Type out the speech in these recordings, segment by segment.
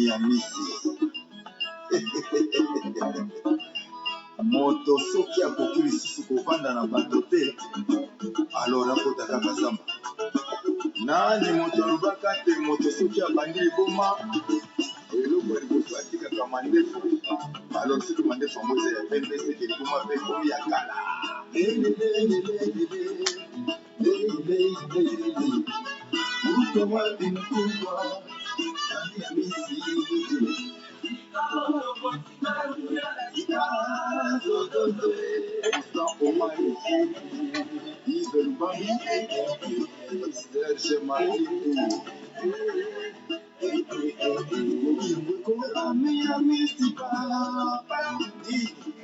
Rami Amisi. Moto soki akoki lisusu kovanda na bato te, alors akota kaka zamba. Nani moto alobaka te moto soki abandi liboma, eloko ya liboso atikaka mandefu. Alors soki mandefu yango eza ya pembe, seke liboma mpe ekomi ya kala. Uko wapi mkubwa? Rami Amisi. Constant Omari, Yves Lubambi, Serge Makindu, Rami Amisi Papa,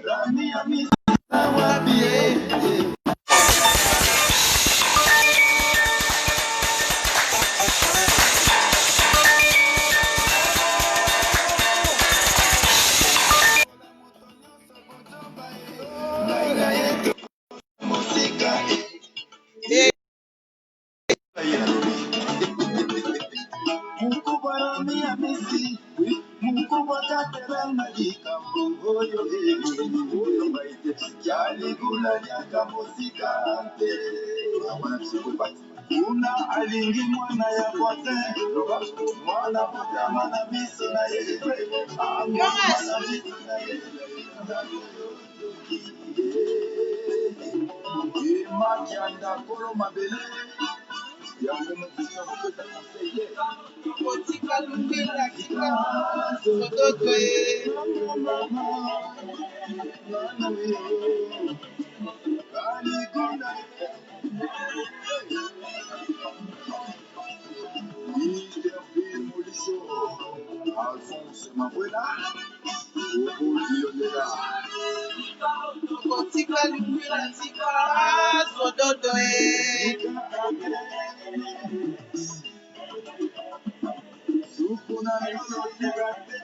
Rami Amisi Wapi, Mukubwa Rami Amisi, mukubwa katelanga likambo oyo oyo ngai te yaligula liaka mosika te wana psychopathe kuna alingi mwana ya voisin loba mwana botama na miso na ye Jonas. amona miso na ye emakianda kolo mabele yango mokili akopesa conseil te. Kotika lumbila tika sodoto e. Alphonse Mabuela, Obo Kotika lumbila tika sodoto e. Sukuna tika te,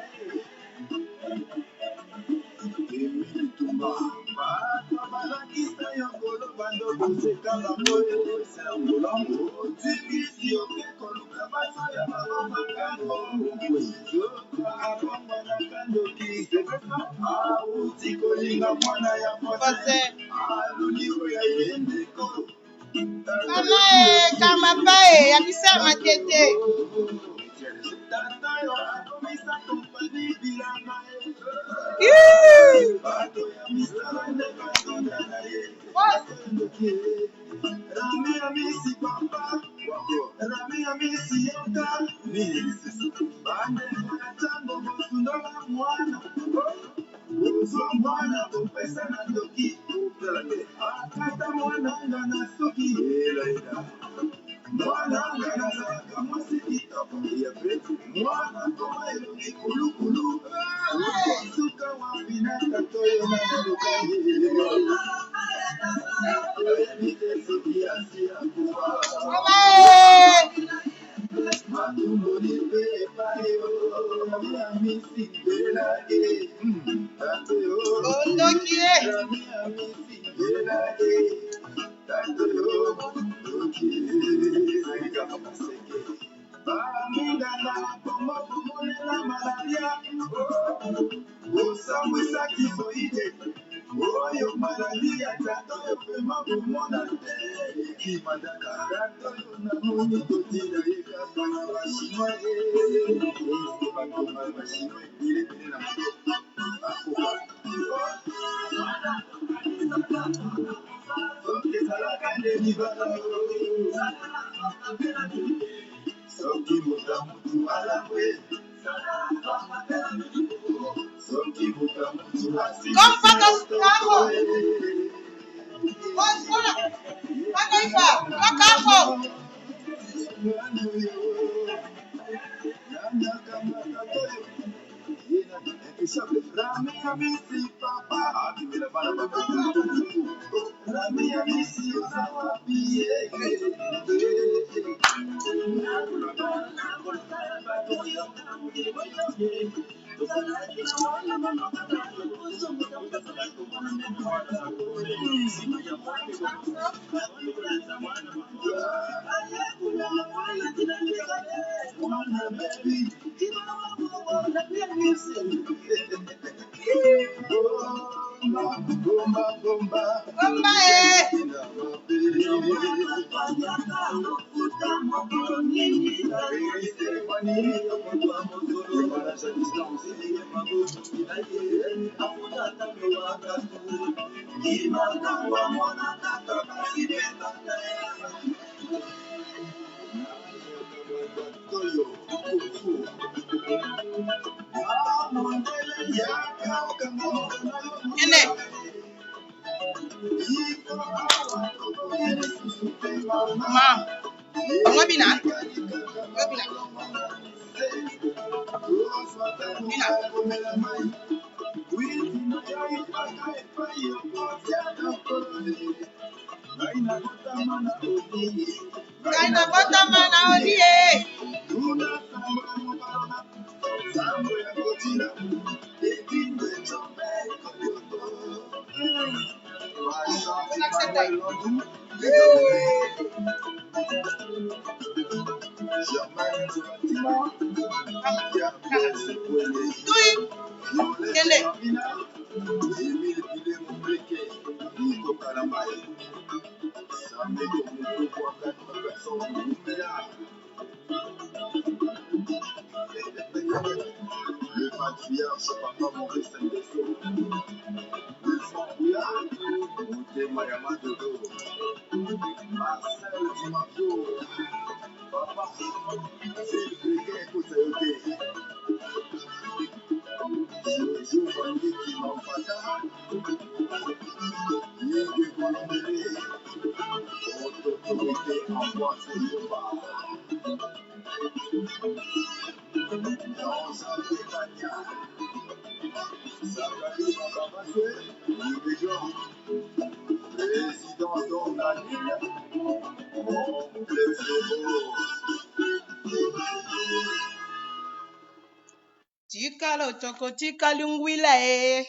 Emile Tumba, bato balakisa yo koloba ndo koseka bango esangolango otikisi oke koluka bato ya bango makambo zoka abongwanaka ndoki auti kolinga mwana ya voisin Voisin. aluli oyo ye ndeko Mama e kama e ya bisa matete. tata yo akomisa kompani bilanga Ih! bato ya misala nde batonda na ye Boss. ndoki Rami Amisi papa Rami Amisi yoka nini lisusu bandeko ya ntango bosundola mwana ozwa mwana kopesa na ndoki akata mwana nga na suki mwana nga nazalaka mwasi kitoko mwana koma elongi kulukulu okosuka wapi na tata oyo na naluka ye oyebi te soki asi akufa Mama e. matumboli mpe epai oyo ya misi mbela e tata yo Ondoki e. Rami Amisi mbela e tata yo ndoki ezali kaka maseke baminganga kongo komonela malaria osambwisa tifoide oyo maladi ya tata oyo pema komona te ekimandaka tata oyo namoni kotinda ye kaka na bachinois eske batonga ya bachinois ebele ebele na moto akoka soki ezalaka nde libala soki moto mutu alangwe soki moto mutu Kom asilisi paka lotoko kako. Boss kola. Paka ifa. Paka ako. Rami Amisi papa abimela bana bato Rami Amisi oza wapi mwana baby Bomba e. Kende. Ma. Bango bina. Yo bina. Bina. Ngai nabotama na oli ye. Tui. Kende. Le patriarche Papa Maurice Ndeso, le Franc Motema ya Madodo, Marcel Dimafio, Papa Phil Breke Kosayote, Jojo Vandiki Mampata, Yige Kolondele, Haute Autorité Ambroise Yoba, Jean-Jacques Kanya, Zakari Bababaswe, Louis Président Donald, Oncle Flo. Tika lotoko, tika lungwila e.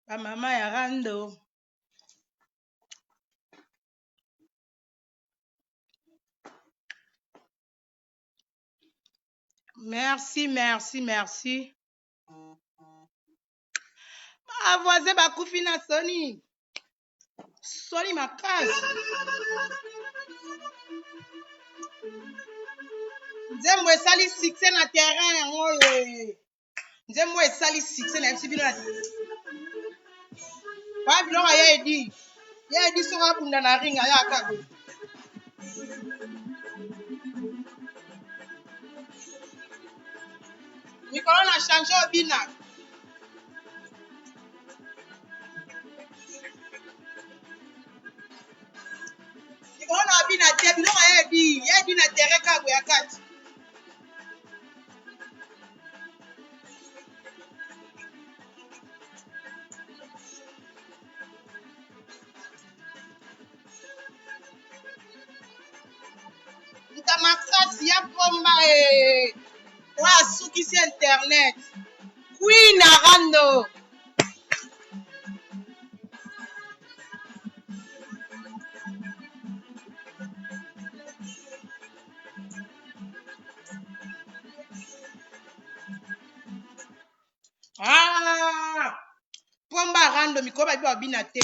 Ba mama ya rando. Merci, merci, merci. Ba voisin bakufi na soni. Soni makasi. Nzembo esali succès na terrain yango oyo. Eh. Nzembo esali succès na yebisi bino na ba biloko ya edi. Ya edi soki abunda na ring aya kaka. Mikolo na change obina. Mikolo na obina te biloko ya edi. Ya edi na terrain kaka ya kati. Nta makasi ya pomba e. Oyo asukisi internet. Queen Arando. Ah! Pomba Arando mikolo babi babina te.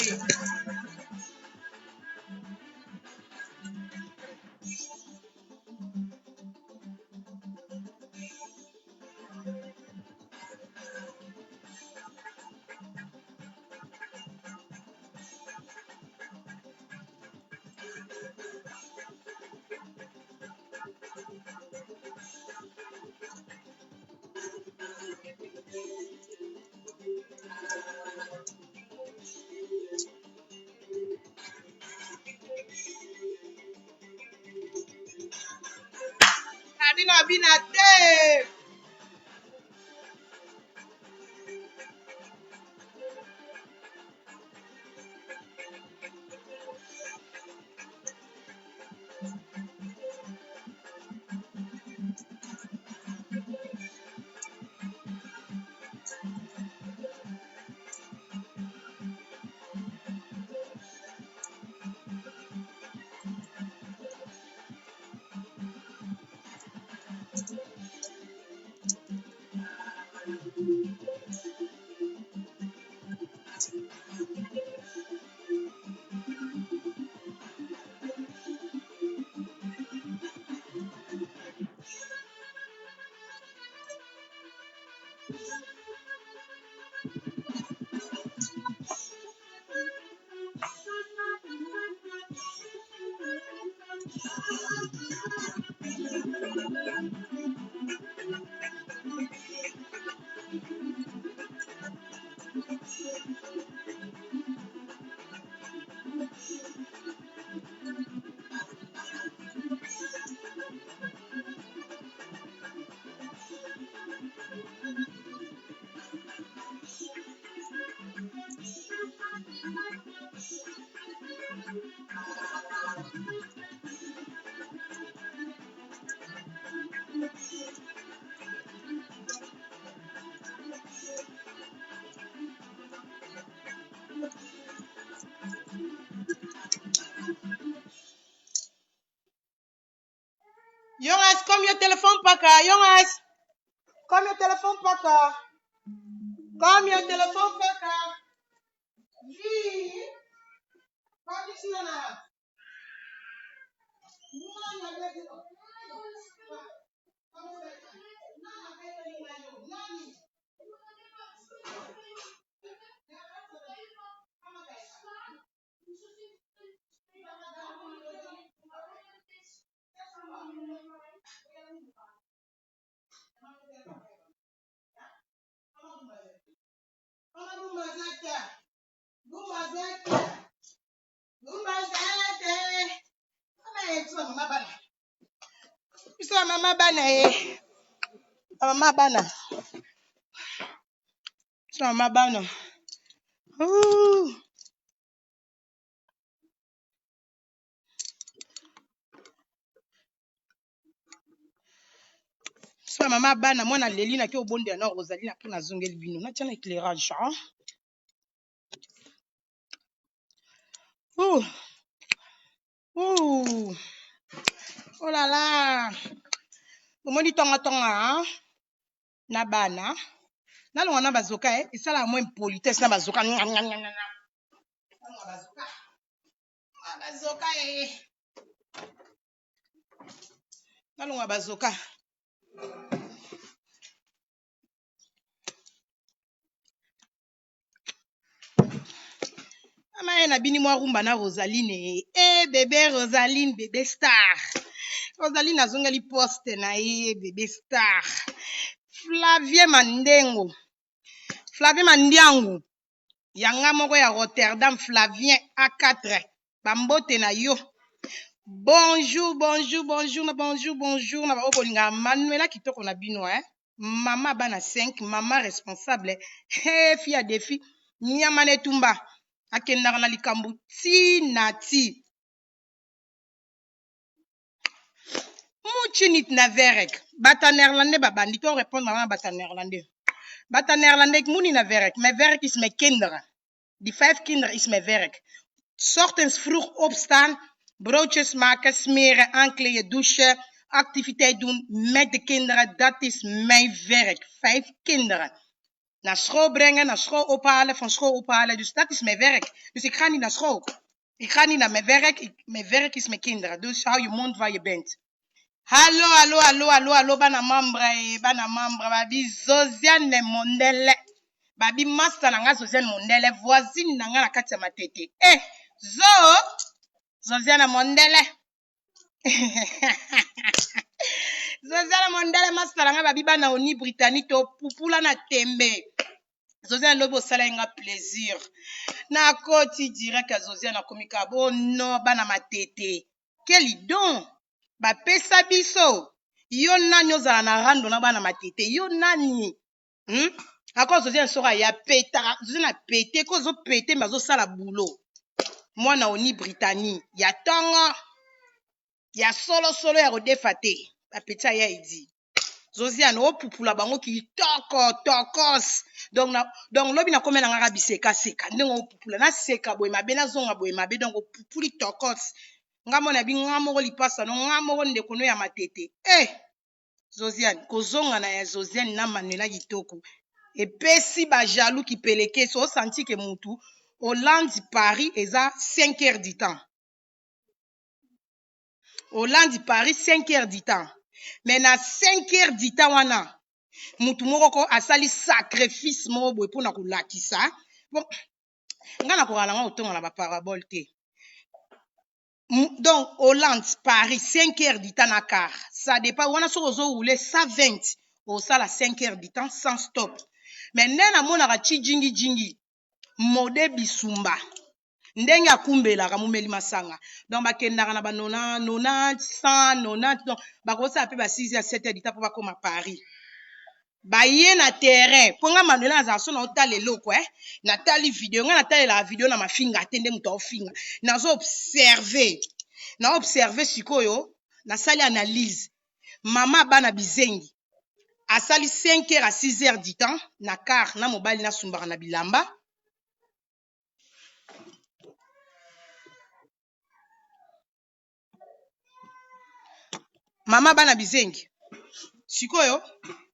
Abina abina te. Jongens, kom je telefoon pakken. Jongens, kom je telefoon pakken. Kom je telefoon pakken. Wie? Pak je snel. Biso ya mama bana ye mama bana biso ya mama bana. Biso ya mama bana mwana leli nake obondela na Rosalie na mpo nazongeli bino natia na éclairage hein? Ouh. Ouh. Oh là là. Omoni tonga-tonga hein? Na bana nalonga na bazoka eh? Esalaka mwa impolitesse na bazoka. Nalonga bazoka bazoka eh. Nalonga bazoka. Mama ye na bini mwa rumba na Rosaline eh bébé Rosaline, bébé star Rosaline azongeli poste na ye, bébé star Flavien Mandengo, Flavien Mandiangu yanga moko ya Rotterdam. Flavien A4, bambote na yo. Bonjour, bonjour, bonjour, bonjour, bonjour na baoyo bolingaka Manuela kitoko na bino eh? Mama bana 5, mama responsable, hey, fi ya défi, nyama na etumba, akendaka na likambo ti na ti. Moet niet naar werk. Bata néerlandais babandi to répondre na bata néerlandais. Bata néerlandais, ik moet niet naar werk. Mijn werk is mijn kinderen. Die vijf kinderen is mijn werk. 's Ochtends vroeg opstaan, broodjes maken, smeren, aankleden, douchen, activiteit doen met de kinderen. Dat is mijn werk. Vijf kinderen. Naar school brengen, naar school ophalen, van school ophalen. Dus dat is mijn werk. Dus ik ga niet naar school. Ik ga niet naar mijn werk. Mijn werk is mijn kinderen. Dus hou je mond waar je bent. Hallo, hallo, hallo, hallo, hallo, bana membre, eh, bana membre, babi Zosiane Mondele. Babi master na nga Zosiane Mondele, voisine na nga na kati ya Matete. Eh, zo Zosiane Mondele. Zosiane Mondele master na nga, babi bana oni Britannique to pupula na tembe. Zosiane lobi osala nga plaisir. Nakoti direct ya Zosiane, akomi ka bono bana Matete. Quel don bapesa biso. Yo nani ozala na rando na bana Matete? Yo nani? Ako Zosiane soko aya petaka Zosiane apete ko ozopete me azosala boulot. Mwana oni Britanie ya ntongo ya solosolo ya kodefa te, bapeti aya edi Zosiane opupula bango kitoko tokos. Donc, donc lobi nakomela ngaka bisekaseka ndenge opupula, naseka boye mabe, nazonga boye mabe. Donc opupuli tokos. Nga mona bi nga moko lipasa no nga moko ndeko no ya Matete. Eh Zosiane, kozonga na ya Zosiane na Manuela kitoko epesi bajaloux kipeleke. So osanti ke mutu Hollande Paris eza 5 heures du temps. Hollande Paris 5 heures du temps. Mais na 5 heures du temps wana mutu moko ko asali sacrifice moko boye mpona kolakisa. Bon, nga nakoka na nga kotonga na ba parabole te. Donc Hollande Paris 5 heures du temps na car. Ça dépend wana soki ozo rouler 120 osala 5 heures du temps sans stop. Mais nde namonaka tshijingi jingi mode bisumba ndenge akumbelaka momeli masanga donc bakendaka na ba 90 100 90 donc bakosala mpe ba 6 heures 7 heures du temps mpo bakoma Paris. Baye na terrain mpo nga Manuela nazala so naotala eloko eh natali video nga natalelaka video na mafinga te nde moto aofinga nazo observe na observe sikoyo nasali analyse mama bana bizengi asali 5 heures à 6 heures du temps na car na mobali nasumbaka na bilamba. Mama bana bizengi sikoyo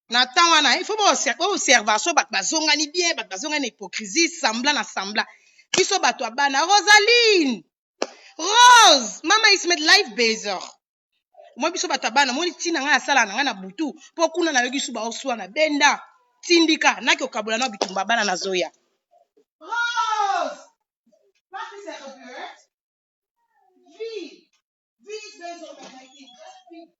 na temps wana il faut boobserva so bato bazongani bien, bato bazongani na hypocrisie semblant na semblant. Biso bato ya bana Rosaline Rose mama is met life bezig moi biso bato ya bana moni ntina ngai asala na ngai na butu mpo kuna nayoki su baoswana benda tindika naki okabola na bitumba bana nazoya. Rose wat is er gebeurd? Wie? Wie is bezig met mijn kind? Wie?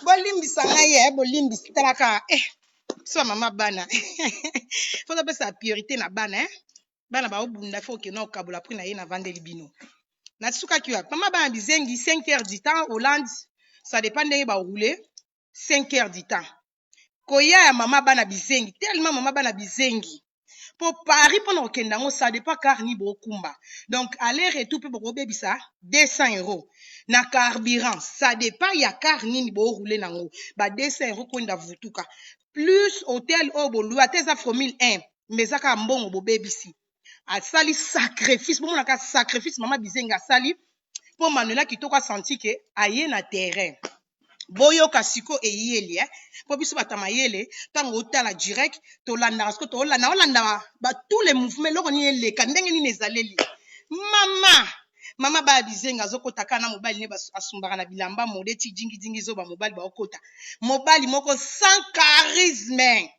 Bolimbisa ngai ye bolimbisa talaka biso ba mama bana faut topesa priorité na bana bana baobunda faut okende okabola mpo na ye navandeli bino nasukaki wapi mama bana bizengi 5 heures du temps Hollande ça dépend ndenge baroule 5 heures du temps koya ya mama bana bizengi tellement mama bana bizengi po Paris mpona kokende yango ça dépend car ni bokumba donc aller retour mpe bokobebisa 200 euros na carburant ça dépend ya car nini boroule nango ba 200 euros kwenda vutuka plus hôtel oyo bolue ata eza formule 1 mais eza kaka mbongo bobebisi asali sacrifice bomonaka sacrifice mama bizengi asali mpo Manuela kitoko asanti ke aye na terrain boyoka siko eyeli mpo biso bato ya mayele ntango otala direct tolandaka siko tolanda olanda ba tous les mouvements eloko nini eleka ndenge nini ezaleli mama mama baya bizenga azokota kaka na mobali ne asumbaka na bilamba mode ti jingijingi zoba mobali baokota mobali moko sans charisme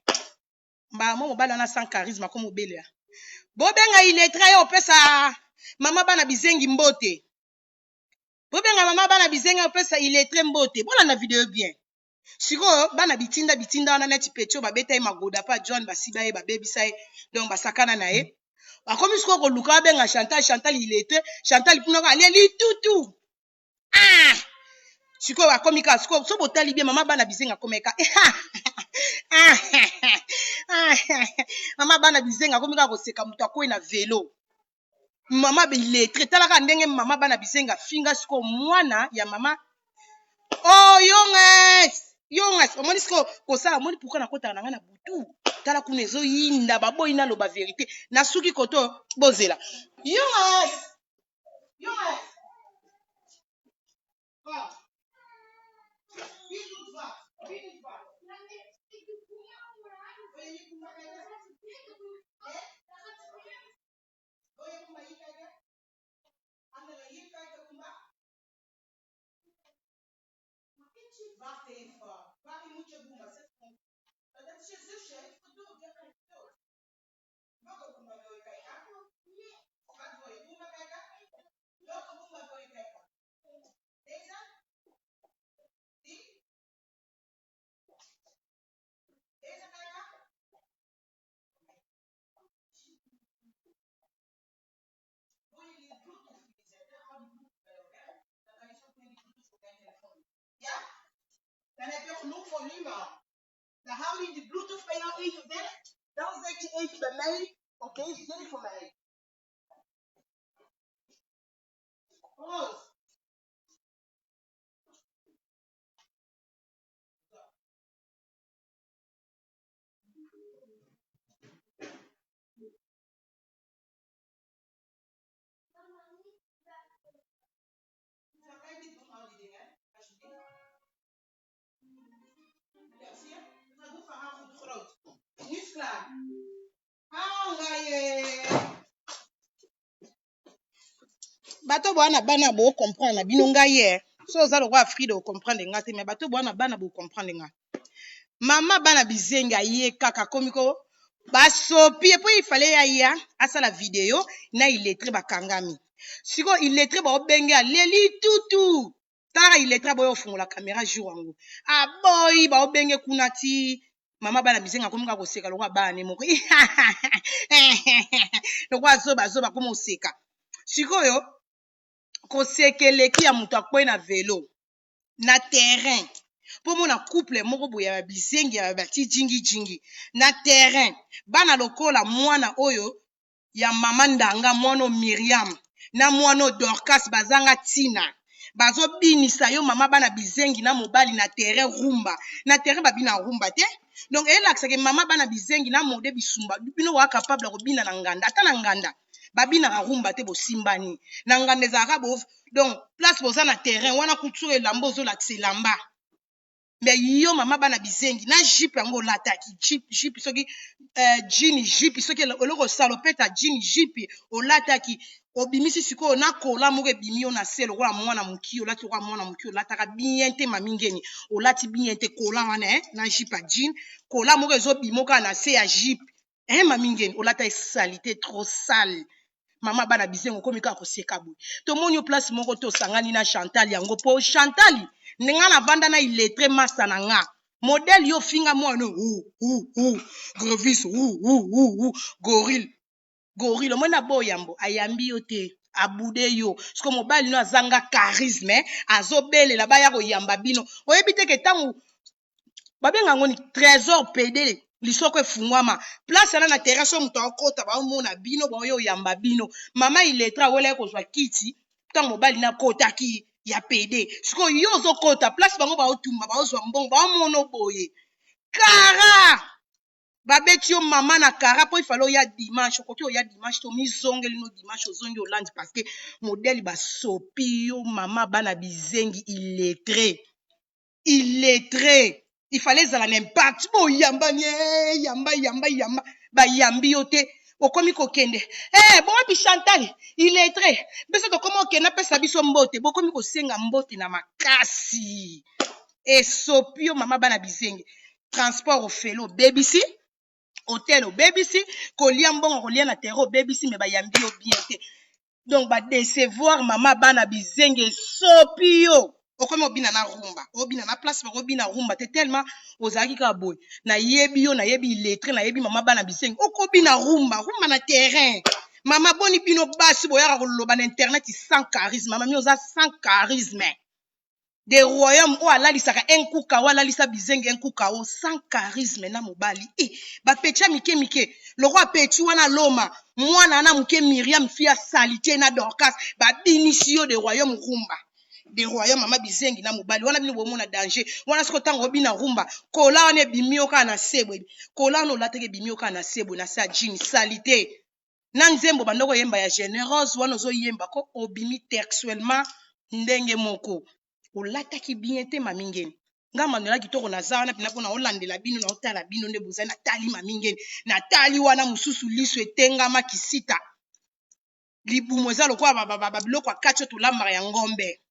mbala mo mobali wana sans charisme akomi obelela bobenga illettré ye opesa mama bana bizengi mbote bobenga mama bana bizengi opesa illettré mbote bolanda video bien sikoyo bana bitinda bitinda wana neti petio babeta ye magoda pa John basiba ye babebisa ye donc basakana na ye bakomi sikoyo koluka babenga Chantal Chantal illettré Chantal kuna alie litutu ah sikoyo akomi kaka sikoyo so botali bien mama bana bizenga akomeka mama bana bizenga akomi kaka koseka moto akwei na velo mama illettré talaka ndenge mama bana bizenga finga sikoyo mwana ya mama oh jongens jongens omoni sikoyo kosala omoni pourquoi nakotaka na ngai na butu tala kuna ezoyinda baboyi naloba vérité nasuki koto bozela jongens jongens wat wie doet wat wie doet wat Wil je hier Kumba kijken? Wil je Kumba hier kijken? Andere hier kijken, Kumba? Wacht even. Waarom moet je Boomba? Zet gewoon. Dat is je zusje. Heeft geduld. Je hebt geen geduld. Welke Boomba wil je kijken? Wat wil je? Boomba kijken? Welke Boomba wil je kijken? Deze? Die? Deze kijken? Wil je die Bluetooth inzetten? Hou die Bluetooth bij elkaar. Dan kan je zo meteen die Bluetooth op mijn telefoon. Ja? Dan heb je genoeg volume. Dan haal je die Bluetooth bij jou even weg. Dan zet je even bij mij. Oké, zet voor mij. Rose. Ja, zie je? Maar doe van haar goed groot. Nu is klaar. Ah, ngai ye. Bato bwana bana bo comprendre na bino ngai ye. So oza lokola Frida o comprendre nga te mais bato bwana bana bo comprendre nga. Mama bana bizengi aye kaka akomi ko basopi ye po il fallait aya asala video na illettré bakangami. Sikoyo illettré baobenge aleli tutu. Tala illettré aboyi ofungola camera jour yango. Aboyi baobenge kuna ti mama bana bizengi akomi kaka koseka lokola bana ne moko. Lokola zoba zoba akomi koseka. Sikoyo koseka eleki ya moto akwei na velo na terrain mpo mona couple moko boye ya bizengi ya bati jingi jingi na terrain bana lokola mwana oyo ya mama ndanga mwana oyo Miriam na mwana oyo Dorcas bazanga ntina bazobinisa yo mama bana bizengi na mobali na terrain rumba na terrain babina rumba te donc elakisaka mama bana bizengi na mode bisumba bino wa capable ya kobina na nganda ata na nganda babinaka rumba te bosimbani na nganda ezalaka bo donc place boza na terrain wana kutu elamba ozolakisa elamba mais yo mama bana bizengi na jupe yango olataki jupe jupe soki jean jupe soki eloko salopete ya jean jupe olataki obimisi sikoyo na kola moko ebimi yo na se lokola mwana moki olati lokola mwana moki olataka bien te mami ngeni olati bien te kola wana na jupe ya jean kola moko ezobima kaka na se ya jupe mami ngeni olata esalite trop sale mama bana bizengi okomi kaka koseka boye tomoni yo place moko te osangani na Chantal yango po Chantal nga navanda na illettré masa na nga modèle yo finga mwana hu hu hu grevis hu hu hu hu gorille gorille omoni na boyambo ayambi yo te abude yo siko mobali no azanga charisme azobelela baya koyamba bino oyebi te ke ntango babenga yango ni trésor pede lisoko efungwama place wana na terrain so moto akota baomona bino baoyo oyamba bino mama illettré awelaki kozwa kiti ntango mobali nakotaki ya pede sikoyo yo ozokota place bango baotumba baozwa mbongo baomona boye kara babeti yo mama na kara mpo ifale oya dimanche okoki oya dimanche to mizongeli no dimanche ozongi olandi parce que modèle basopi yo mama bana bizengi illettré illettré il fallait ezala na impact boyambani yamba yamba yamba bayambi yo te okomi kokende bowapi Chantal illettré biso tokomi okende apesa biso mbote bokomi kosenga mbote na makasi esopi yo mama bana bizengi transport ofele obebisi hotel obebisi kolia mbongo kolia na terrain obebisi me bayambi yo bien te donc badecevoir mama bana bizengi esopi yo okomi obina na rumba obina na place bakobina rumba te tellement ozalaki kaka boye nayebi yo nayebi illettré nayebi mama bana bizengi okobina rumba rumba na terrain mama boni bino basi boyaka koloba na internet sans charisme mama mi oza sans charisme de royaume oyo alalisaka enkuka oyo alalisa bizengi enkuka o sans charisme na mobali e bapeti ya mike mike lokwa peti wana loma mwana wana moke Miriam fi asali te na Dorcas babinisi yo de royaume rumba de royaume mama bizengi na mobali wana bino bomona danger wana soki ntango obina rumba kola wana ebimi yo kaka na se boye kola wana olataki ebimi yo kaka na se boye na se ya jean sali te na nzembo bandoko oyemba ya généreuse wana ozoyemba ko obimi textuellement ndenge moko olataki bien te mami ngeni nga Manuela kitoko naza wana mpena mpona olandela bino na otala bino nde bozali natali mami ngeni natali wana mosusu liso etengama kisita libumu eza lokola babiloko ya kati oyo tolambaka ya ngombe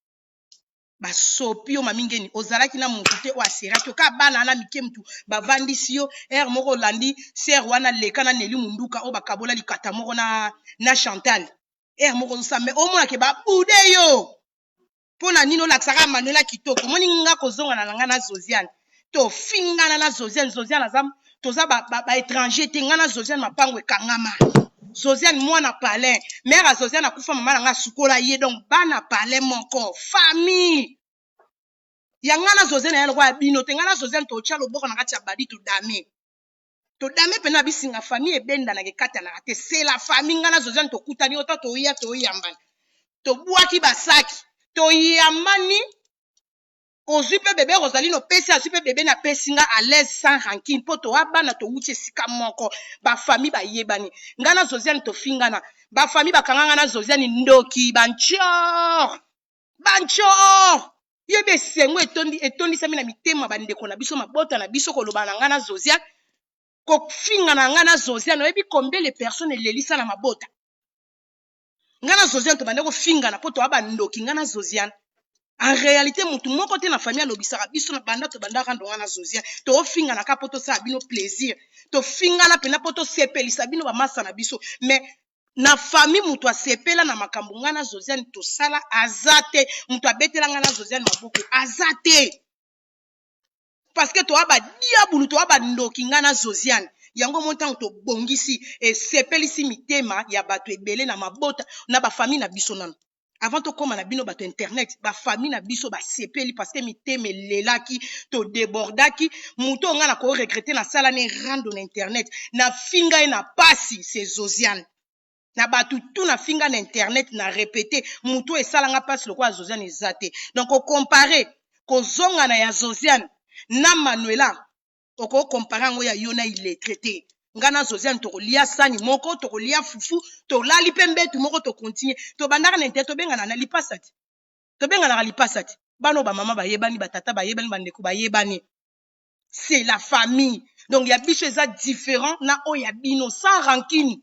basopi yo mami ngeni ozalaki na motu te oyo aseraki yo kaka bana wana mike mutu bavandisi yo ere moko olandi sere wana leka na Neli munduka oyo bakabola likata moko na Chantal ere moko ozosala me omonake babude yo mpo na nini olakisaka Manuela kitoko omoni nga kozongana na nga na Zosiane tofingana na Zosiane Zosiane aza toza baétranger te nga na Zosiane mapango ekangama Zosiane mwana palin mare ya Zosiane akufa mama na nga asukola ye donc bana palin moko famille ya nga na Zosiane ya lokola ya bino te nga na Zosiane totya loboko na kati ya badi todame todame mpena bisinga famille ebendanaka ekatanaka te c'est la famille nga na Zosiane tokutani ota toya toyambana. Tobwaki basaki, toyambani. Ozwi mpe bebe Rosaline opesi, azwi mpe bebe napesi nga à l'aise sans rancune mpo toa bana towuti esika moko, bafamille bayebani. Nga na Josiane tofingana, bafamille bakanga nga na Josiane ndoki, bantior bantior. Yebi esengo etondi etondisami na mitema bandeko na biso, mabota na biso, koloba na nga na Josiane, kofinga na nga na Josiane. Oyebi combien les personnes elelisa na mabota? Nga na Josiane tobande kofingana mpo toa bandoki. Nga na Josiane, en réalité motu moko te na famille alobisaka biso na banda tobandaka ndo. Nga na Josiane tofingana kaka mpo tosala bino plaisir, tofingana mpena mpo tosepelisa bino bamasa na biso. Mais na famille, moto asepela na makambo nga na Josiane tosala aza te. Moto abetela nga na Josiane maboko aza te, parce que toa badiabulu, toa bandoki, nga na Josiane. Yango mo ntango tobongisi, esepelisi mitema ya bato ebele na mabota na bafamille na biso. Nano avant tokóma na bino bato internet, bafamille na biso basepeli parce que mitema elelaki, todébordaki. Moto oyo ngai na koregretter nasala ne rando na internet, nafinga ye na pasi, c'est Josiane. Na bato tu nafinga na internet, na répété, motu oyo esalanga mpasi lokola Josiane eza te. Donc ocomparer kozonga na ya Josiane na Manuela, okocomparer yango ya yo na illettré te. Nga na Josiane tokolia sani moko, tokolia fufu, tolali mpe mbetu moko, tocontinuer. Tobandaka na internet, tobengana na lipasa te, tobenganaka lipasa te. Bana oyo bamama bayebani, batata bayebani, bandeko bayebani, c'est la famille. Donc ya biso eza différent na oyo ya bino. Sans rancune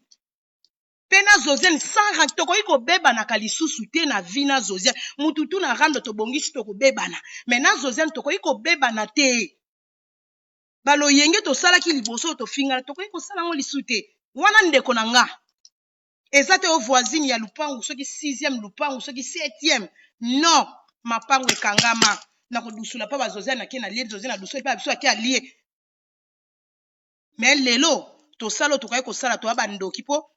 mpe na Josiane, sans rancune, tokoki kobebanaka lisusu te na vie. Na Josiane, mutu tu na rando tobongisi, tokobebana, mais na Josiane tokoki kobebana te. Baloyenge tosalaki liboso oyo tofingana, tokoki kosala yango lisusu te. Wana ndeko na nga eza te o voisine ya lupangu, soki sixième lupangu, soki septième. Non, mapangu ekangama na kodusula mpo bazosiane ake na lie, Josiane adusula mpe biso ake alie. Mais lelo tosala oyo tokoki kosala, toya bandoki mpo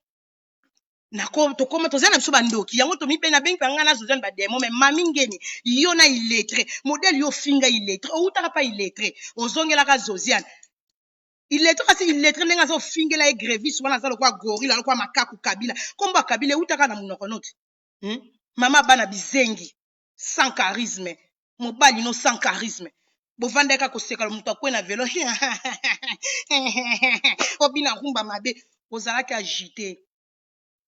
tokoma toza na biso bandoki. Yango tomibe nabengi mpe nga na Josiane badémon. Mais mami ngeni, yo na illettré modèle, yo ofinga illettré, outaka mpa illettré, ozongelaka Josiane illettré. Kasi illettré ndenge aza ofingela ye grevis wana, aza lokola gorille, lokola makaku Kabila. Kombo ya Kabila eutaka na monoko noti, Mama bana bizengi, sans charisme, mobali no sans charisme. Bovandaka koseka, moto akwe na velo, obina rumba mabe. Ozalaki agité,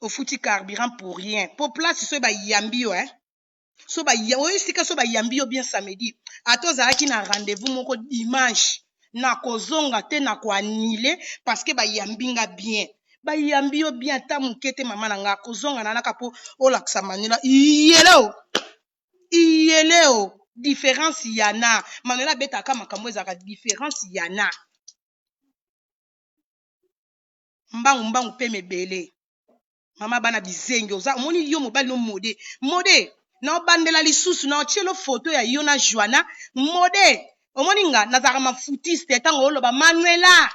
ofuti carburant pour rien, po place soki bayambi yo, eh? So oyo esika so bayambi yo bien samedi, ata ozalaki na rendez-vous moko dimanche, na kozonga te, na koannuler parce que bayambi nga bien. Bayambi yo bien ata moke te. Mama na nga, kozonga nanaka mpo olakisa Manuela iyele o iyele o différence yana. Manuela abetaka makambo ezalaka différence yana mbangu mbangu mpe mebele. Mama bana bizengi, oza omoni yo mobali no mode mode na obandela lisusu na otielo foto ya yo na Joana mode. Omoni nga nazalaka mafutiste. Ntango oloba Manuela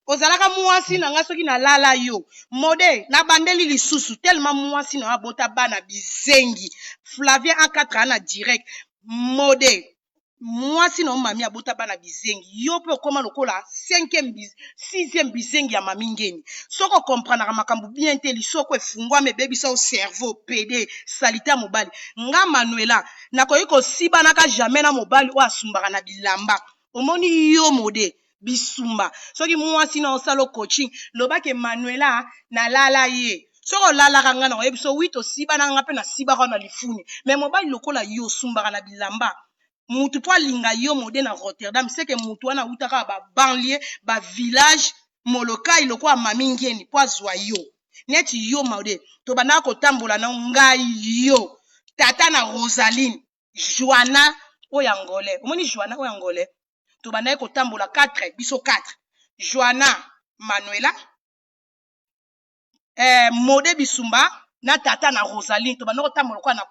ozalaka mwasi na nga, soki nalala yo mode, nabandeli lisusu tellement mwasi na yo abota bana bizengi. Flavien A4 aa na direct mode, mwasi na yo mami abota bana bizengi. Yo mpe okóma lokola cinquième, sixième bizengi ya mami ngeni. Soki okomprenaka makambo bien te, lisoko efungwama, ebebisa yo cerveau pede salite ya mobali. Nga Manuela nakoki kosibanaka jamais na mobali oyo asumbaka na bilamba. Omoni yo mode bisumba, soki mwasi na osala coaching, lobaki Manuela nalala ye. Soki olalaka nga na oyebi so wi, tosibana nga mpe nasibaka na lifuni. Mais mobali lokola yo osumbaka na bilamba, mutu mpo alinga yo mode na Rotterdam, seke mutu wana awutaka babanlieue, bavillage Molokai lokola mami ngeni mpo azwa yo. Neti yo mode, tobandaka kotambola na ngai, yo, tata na Rosaline, Joana oyo angolais. Omoni Joana oyo angolais, tobandaki kotambola 4, biso 4: Joana, Manuela, mode bisumba na tata na Rosaline. Tobanda kotambola lokola na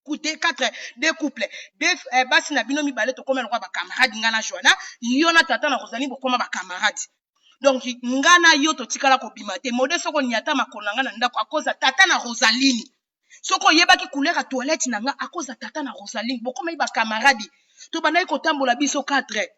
deux, quatre, deux couple, deux, basi na bino mibale tokóma lokola bacamarade. Nga na Joana, yo na tata na Rosaline bokóma bacamarade. Donc nga na yo totikala kobima te. Mode, soki oniata makolo na nga na ndako, akoza tata na Rosaline. Soki oyebaki couleur ya toilette na nga, akoza tata na Rosaline. Bokomai bacamarade, tobandaki kotambola biso 4.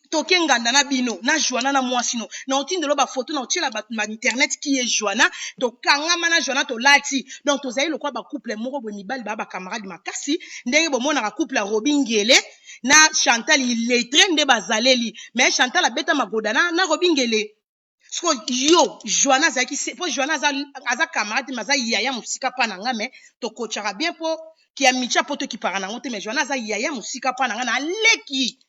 Toke nganda na bino na Joana na mwasi no na otindelo ba photo na otiela bato na internet qui est Joana. Tokangama na Joana, tolati, donc tozali lokola ba couple moko boye, mibali ba ba camarade makasi, ndenge bomonaka couple ya Robi Ngele na Chantal illettré nde bazaleli. Mais Chantal abeta magoda na Robi Ngele. Siko yo Joana azalaki po Joana aza camarade, mais aza yaya mosika mpa na nga, mais tokotshaka bien mpo kia micha mpo tokipaka nango te. Mais Joana aza yaya mosika mpa na nga na aleki,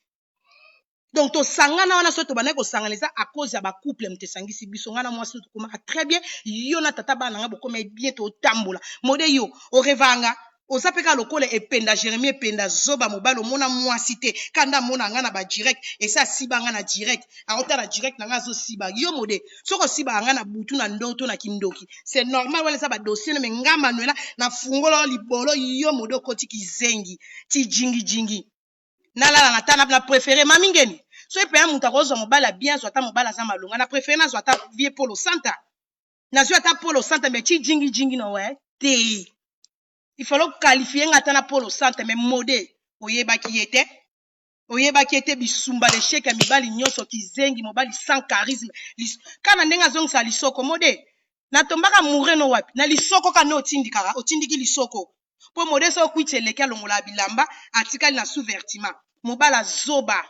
donc tosangana wana. Soki tobandaki kosangana, eza à cause ya bacouple moto esangisi biso. Ngai na mwasi tokomaka très bien. Yo na tata bana na ngai bokoma bien, totambola mode. Yo orevanga, oza mpe kaka lokola Ependa, Jérémi Ependa, zoba mobali. Omona mwasi te, kanda amona ngai na badirect, esi asiba ngai na direct, aotala direct na ngai, azosiba yo mode. Soki osibaka ngai na butu na ndoto na kindoki, c'est normal, wana eza badossier. No me nga Manuela nafungola libolo, yo mode okoti kizengi ti jingijingi. Nalala na ta na préféré mami ngeni. Soki mpenza moto akozwa mobali ya bien, azwa ata mobali aza malonga. Na préféré nazwa ata vie Polo Santa, nazwi ata Polo Santa, mais ti jingijingi no we te. Il fallait qualifier nga ata na Polo Santa. Mais mode oyebaki ye te, oyebaki ete bisumba l'échec ya mibali nyonso, kizengi mobali sans charisme. Kana ndenge azongisa lisoko mode, natombaka mureno wapi na lisoko ka nde otindikaka, otindiki lisoko mpo mode so okwiti eleki, alongola bilamba, atikali na sous-vêtement. Mobali azoba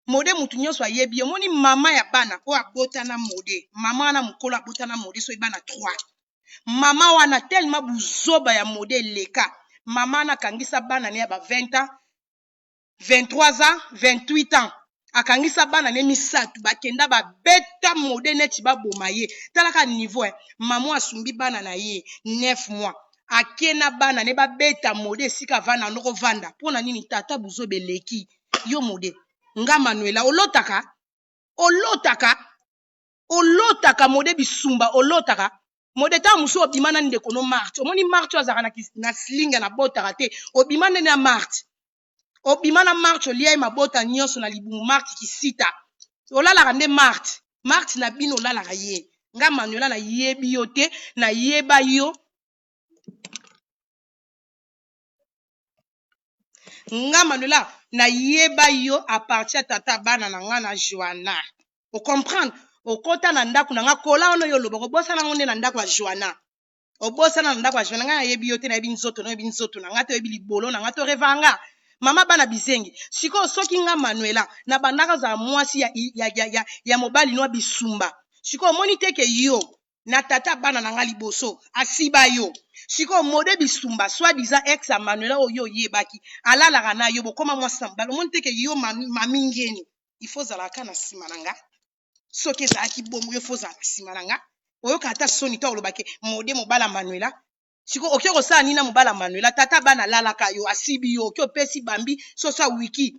mode, mutu nyonso ayebi. Omoni mama ya bana oyo abotana mode, mama wana mokolo abotana mode, soki bana 3, mama wana tellement buzoba ya mode eleka, mama wana akangisa bana ne ya ba 20 ans, 23 ans, 28 ans, akangisa bana ne misato, bakenda babeta mode neti baboma ye. Talaka niveau, eh. Mama asumbi bana na ye 9 mois, ake na bana ne babeta mode esika avanda ndoko vanda. Mpo na nini? Tata buzoba eleki yo mode. Nga Manuela, olotaka, olotaka, olotaka mode bisumba, olotaka mode. Ntango mosusu obima na ndeko no Marte. Omoni Marte oyo azalaka na slinga na botaka te, obima ndenge na Marte, obima na Marte, olia ye mabota nyonso na libumu. Marte kisita, olalaka nde Marte, Marte na bino olalaka ye. Nga Manuela nayebi yo te, nayeba yo. Nga Manuela nayeba yo à partir ya tata bana na nga na Joana. Ocomprendre? Okota na ndako na nga, kola wana oyo oloba, kobosana yango nde na ndako ya Joana, obosana na ndako ya Joana. Ngai nayebi yo te, nayebi nzoto, nayebi nzoto na nga te, oyebi libolo na nga te, orevanga mama bana bizengi. Sikoyo soki nga Manuela na bandaka ozala mwasi ya mobali no bisumba, sikoyo omoni te ke yo na tata bana na nga liboso asiba yo. Sikoyo mode bisumba, soit disant ex ya Manuela oyo oyebaki alalaka na yo, bokoma mwasi na mobali, omoni te ke yo mami ngeni, il faut ozalaka na nsima na nga? Soki ezalaki bongo, yo faut ozala na nsima na nga. Oyoka ata soni to olobaki mode mobala Manuela. Sikoyo okoki kosala nini na mobala Manuela? Tata bana alalaka yo, asibi yo, oki opesi bambi soso awiki,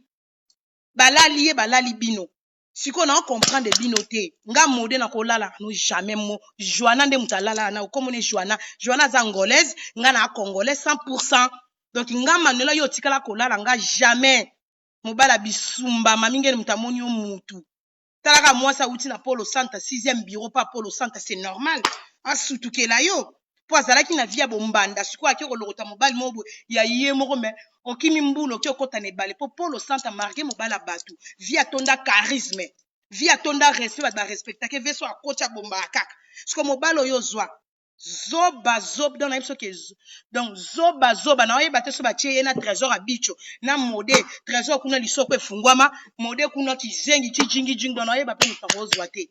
balali ye, balali bino. Sikoyo na comprendre bino te. Nga mode na kolalaka no jamais. Mo Joana nde moto alalaka na okomona Joana. Joana aza Angolaise, nga na Congolais 100. Donc nga Manuela, yo otikala kolala nga jamais. Mobala bisumba, mami ngeni moto amoni yo mutu. Talaka mwasi awuti na Polo Santa, 6e bureau pa Polo Santa, c'est normal asutukela yo mpo azalaki na vie ya bombanda. Sikoyo ake kolokota mobali moko boye ya ye moko, me okimi mbula, oki okota na ebale mpo Polo Santa marke. Mobali ya bato, vie atonda charisme, vie atonda respect, bato barespectake vie. So akoti abombaka kaka. Sikoyo mobali oyo ozwa zoba zoba, donc nayebi soki, donc zoba zoba, naoyeba te so batie ye na Trésor abicho na mode Trésor kuna, lisoko efungwama mode kuna, kizengi ti jingijingi. Donc naoyeba mpe moto akozwa te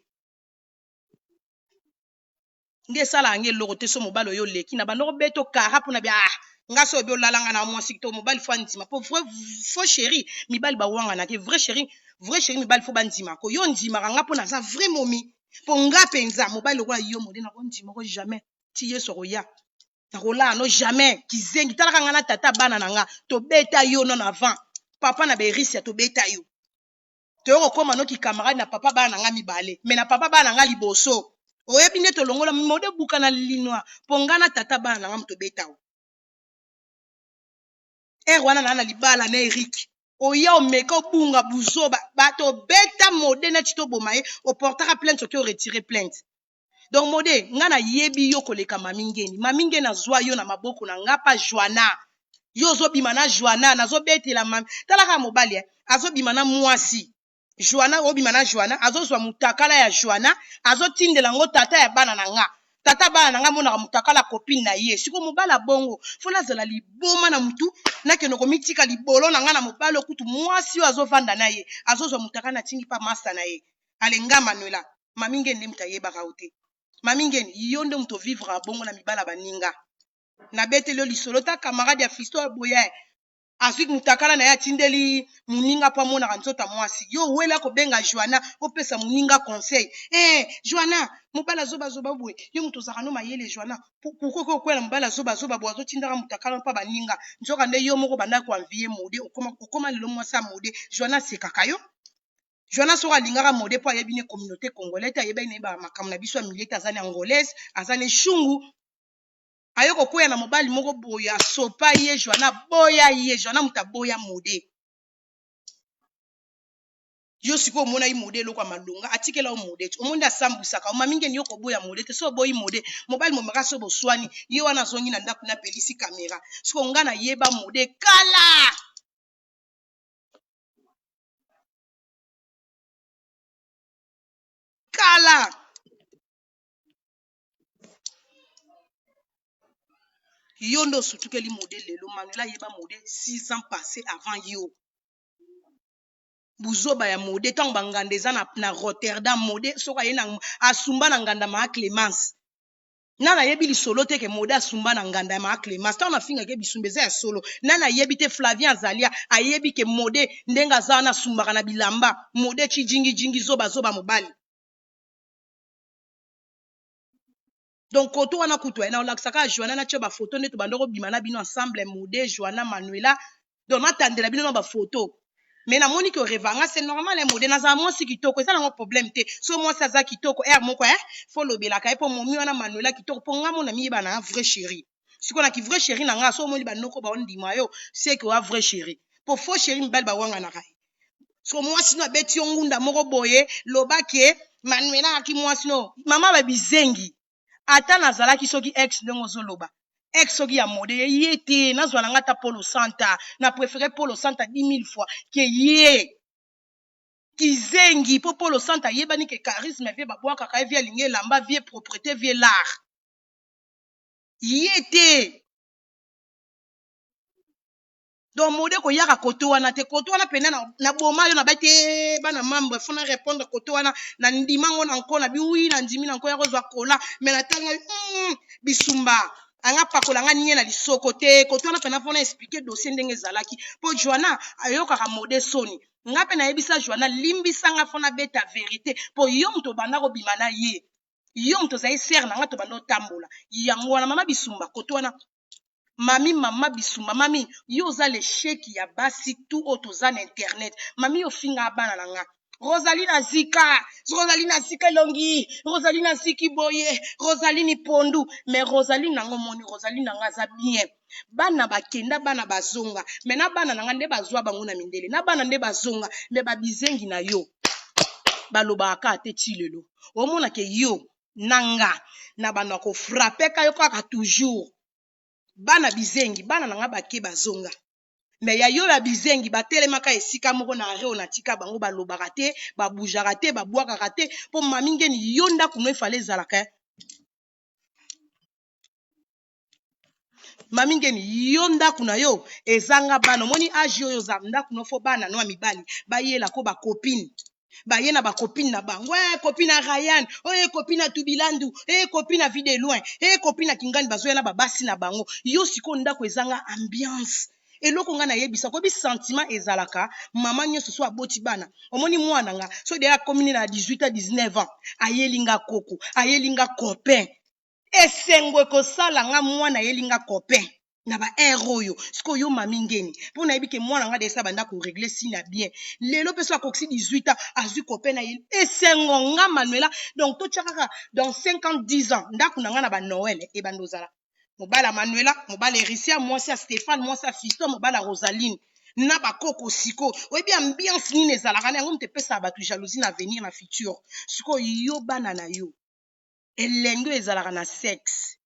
nde esalaka nge eloko te. So mobali oyo oleki na bando kobeta okara mpona bia, ah, nga so oyebi olalanga na mwasi to mobali, faut andima mpo vrai faux chéri, mibali bawanganaki vrai chéri, vrai chéri, mibali faut bandimako. Yo ndimaka nga mpo naza vrai momi, mpo nga mpenza mobali lokola yo mode nakondima ko jamais ti Yesu akoya, nakolala no jamais. Kizengi, talaka nga na tata bana na nga tobeta yo non avant papa na berisia, tobeta yo, toyo kokóma noki camarade na papa bana na nga mibale. Me na papa bana na nga liboso, oyebi nde tolongola mode buka na linwa, mpo nga na tata bana na nga moto obeta o ere wana naa na libala na Erik. Oya omeka obunga buzoba, bato obeta mode neti toboma ye, oportaka plainte, soki oretire plainte. Donc mode, nga nayebi yo koleka mami ngeni. Mami ngeni azwa yo na maboko na nga pa Joana. Yo ozobima na Joana, nazobetela mami. Talaka mobali, eh, azobima na mwasi. Joana obima na Joana azozwa mutakala ya Joana azotindela yango tata ya bana na nga tata bana na nga amonaka mutakala copine na ye sikoyo mobali ya bongo fo nazala liboma na mutu nakende komitika libolo na nga na mobali okutu mwasi oyo azovanda na ye azozwa mutakala na tingi pa masta na ye ale nga Manuela mami ngeni nde moto ayebaka yo te mami ngeni yo nde moto ovivre bongo na mibala baninga nabeteli yo lisolo ta camarade ya fisto ya boye azwi mutakala na ye atindeli moninga mpo amonaka nzoto ya mwasi yo owela kobenga joana opesa moninga conseil eh joana mobali azobazoba boye yo moto ozalaka no mayele joana pourkoi okoki kokwela mobali azobazoba boye azotindaka mutakala mpo baninga nzoka nde yo moko banda koanvie mode okoma, okoma lelo mwasi ya mode joana asekaka yo joana soki alingaka mode mpo ayebi ne communauté congolais te ayebaki na ye makambo na biso ya milie te aza ne angolaise aza ne shungu aye kokweya na mobali moko boye asopa ye joana aboya ye joana moto aboya mode yo sikoyo omonaki mode eloko ya malonga atikela yo mode te omoni nde asambwisaka yo mami ngeni yo koboya mode te so oboyi mode mobali momaka so boswani ye wana azongi na ndako napelisi kamera sikoyo nga nayeba mode kala kala Yo nde osutukeli mode lelo Manuela ayeba mode 6 ans passe avant yo. Buzoba ya mode ntango banganda eza na, na Rotterdam mode soki aye na asumba na nganda maa Clemence nani ayebi lisolo te ke mode asumba na nganda ya maa Clemence ntango nafingaki ye bisumba eza ya solo nani ayebi te Flavien Azalia ayebi ke mode ndenge aza wana asumbaka na bilamba mode chijingijingi zoba zoba mobali donc koto wana kutu eh, naolakisa kaka joana natia bafoto nde tobanda kobima na bino ensemble mode joana manuela donc natandela bino na bafoto mais namoni ke orevanga c'est normal eh, mode nazala mwasi kitoko eza nango problème te so mwasi aza kitoko aire moko eh, fo lobelaka ye mpo momi wana manuela kitoko mpo nga mona miyeba na vrai chéri sikoyo na ki vrai chéri na nga so omoni banoko baondima yo seke oya vrai chéri mpo faux chéri mibali bawanganaka ye so mwasi no abeti yo ngunda moko boye loba ke manuela aki mwasi no mama ba bizengi ata nazalaki soki ex ndenge ozoloba ex soki ya mode ye ye te nazwa na nga ata polo santa na préféré polo santa 10 000 fois ke ye kizengi mpo polo santa ayebani ke charisme vie babwakaka ye vie alingi elamba vie propreté vie l'art ye te donc mode koyaka koto wana te koto wana pena na boma yo na ba te bana membre fo na répondre koto wana na ndima ngo na nko na bi wi na ndimi na nko ya kozwa kola mais na tanga bisumba anga pakola nga nie na lisoko te koto wana pena fo na expliquer dossier ndenge ezalaki po Joanna ayokaka mode soni nga pe nayebisa Joanna limbisa nga fo na beta verite po yo moto obanda kobima na ye yo moto ozali sere na nga tobanda otambola yango wana mama bisumba koto wana Mami mama bisumba mami yo oza l'echec ya basi tout oyo toza na internet mami yo finga bana na nga Rosalie na zika Rosalie na zika elongi Rosalie na ziki boye Rosalie ni pondu mais Rosalie nango moni Rosalie nanga aza bien bana bakenda bana bazonga mais na bana nanga nde bazwa bango na mindele na bana nde bazonga mais ba bizengi na yo balobaka kaka te ti lelo omona ke yo na nga na banda ko frappe ka yo kaka toujours bana bizengi bana na nga bake bazonga me ya yo ya bizengi batelemaka esika moko na areo na tika bango balobaka te babujaka te babwakaka te mpo mami ngeni yo ndako no efale ezalaka eh. Mami ngeni yo ndako na yo ezanga bana omoni age oyo oza ndako no fo bana no ya mibali bayela ko bacopine baye na bacopine na bango eh, copine ya Ryan oyo eh, copine ya Tubilandu eh, copine ya Vie de loin eh, copine ya Kingani bazoya na babasi na bango yo sikoyo ndako ezanga ambiance eloko nga nayebisa koyebi sentiment ezalaka mama nyonso so aboti bana omoni mwana nga so deya akomi na 18 a 19 ans ayeli nga koko ayeli nga copain Esengo ekosala nga mwana ayeli nga copain na ba heure oyo sikoyo yo mami ngeni mpo nayebi ke mwana nga desa banda ko regle sina bien lelo mpe so akokisi 18 ans azwi copain na ye esengo nga manuela donc totya kaka dans 5 ans 10 ans ndako na nga na ba noel ebanda ozala mobala manuela mobala erisia mwasi ya stéphane mwasi ya fiston mobala rosaline na bakoko sikoyo oyebi ambiance nini ezalaka na yango moto epesaka bato jalousie na avenir na futur sikoyo yo bana na yo Elengi oyo ezalaka na sexe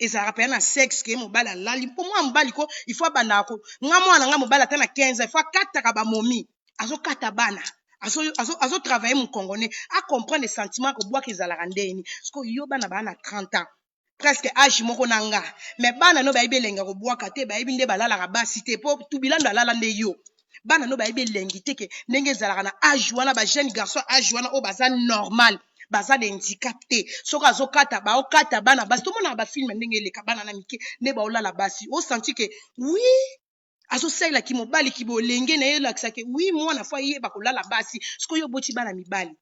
ezalaka mpenza na sexe ke mobali alali mpo mwana mobali ko il faut abandaka ko nga mwana nga mobali ata na 15 ans il faut akataka bamomi azokata bana Azotravaille azo mokongo ne acomprendre sentiment kobwaka ezalaka ndeni. Sikoyo yo bana baa na 30 ans, presque age moko na nga, mais bana no bayebi elengi ya kobwaka te, bayebi nde balalaka basi te, mpo tubilando alala nde yo. Bana no bayebi elengi te ke ndenge ezalaka na age wana. Bajeune garçon age wana oyo baza normal, baza na handicap te, soki azokata, baokata bana basi. Tomonaka bafilme ndenge eleka, bana na mike nde baolala basi. Osanti ke oui, azosalelaki mobali kibolenge na ye, elakisa ke oui, mwana fo ayeba kolala basi. Sikoyo oboti bana mibali,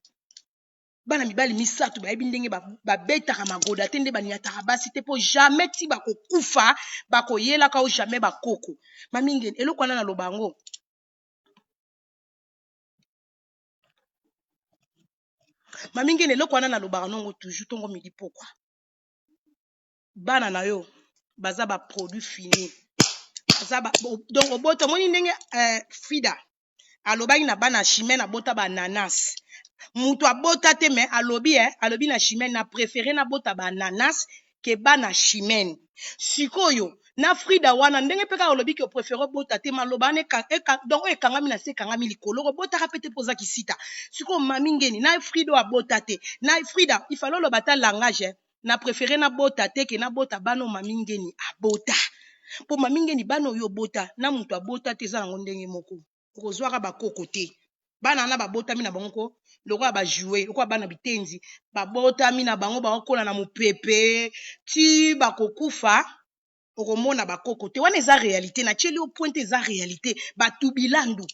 bana mibali misato, bayebi ndenge babetaka magoda te, nde baniataka basi te, mpo jamais ti bakokufa bakoyelaka o jamais bakoko. Mamingeni, eloko wana naloba yango. Mamingeni, eloko wana nalobaka nongo toujours, ntongo, midi, pokwa. Bana na yo baza baproduit fini, baza ba, donc obota, omoni ndenge Frida alobaki na bana Chimene, abota baananas. Moto abota te, me alobi, alobi na Chimene: na préféré nabota baananas ke bana Chimene. Sikoyo na Frida wana, ndenge mpe kaka olobi ke opréféré obota te, maloba wana donc oyo ekangami na se, ekangami likolo, obotaka pe te mpo oza kisita. Sikoyo mami ngeni na Frida oyo abota te, na Frida ifale oloba ata langage, na préféré nabota te ke nabota bana oyo mami ngeni abota, mpo mami ngeni, bana oyo obota na moto abota te, eza nango ndenge moko. Okozwaka bakoko te. Bana wana babotami na bango ko lokola bajoue, lokola bana bitenzi, babotami na bango, bakokola na mopepe ti bakokufa, okomona bakoko te. Wana eza réalité, natieli yo point, eza réalité. Bato bilandu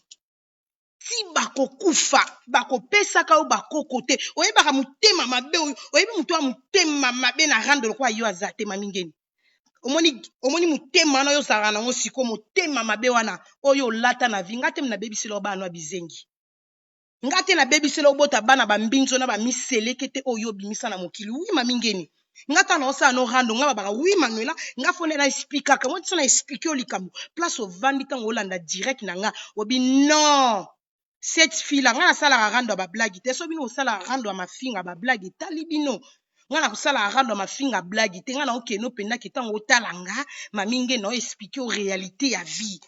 ti bakokufa, bakopesaka yo bakoko te. Oyebaka motema mabe oyo, oyebi moto ya motema mabe na rando lokola yo aza te. Mamingeni, omoni, omoni motema wana oyo ozalaka nango siko, motema mabe wana oyo olata na vie. Nga te nabebisela yo bana ya bizengi, nga te nabebisela obota bana bambinzo na bamiseleke te oyo obimisa na mokili. Wi, mamingeni, nga ntango naosala no rando, nga babaka: "Wi, Manuela." Nga fo nde na expliquaka mo tiso, na explique yo likambo place ovandi. Ntango olanda direct na nga, obi non, cette fille là nga nasalaka rando ya bablague te. So bino osalaka rando ya mafinga, bablague etali bino. Nga na kosalaka rando ya mafinga, blague te. Nga na okende opendaki ntango otala nga mami nge na oexplique yo réalité ya vie.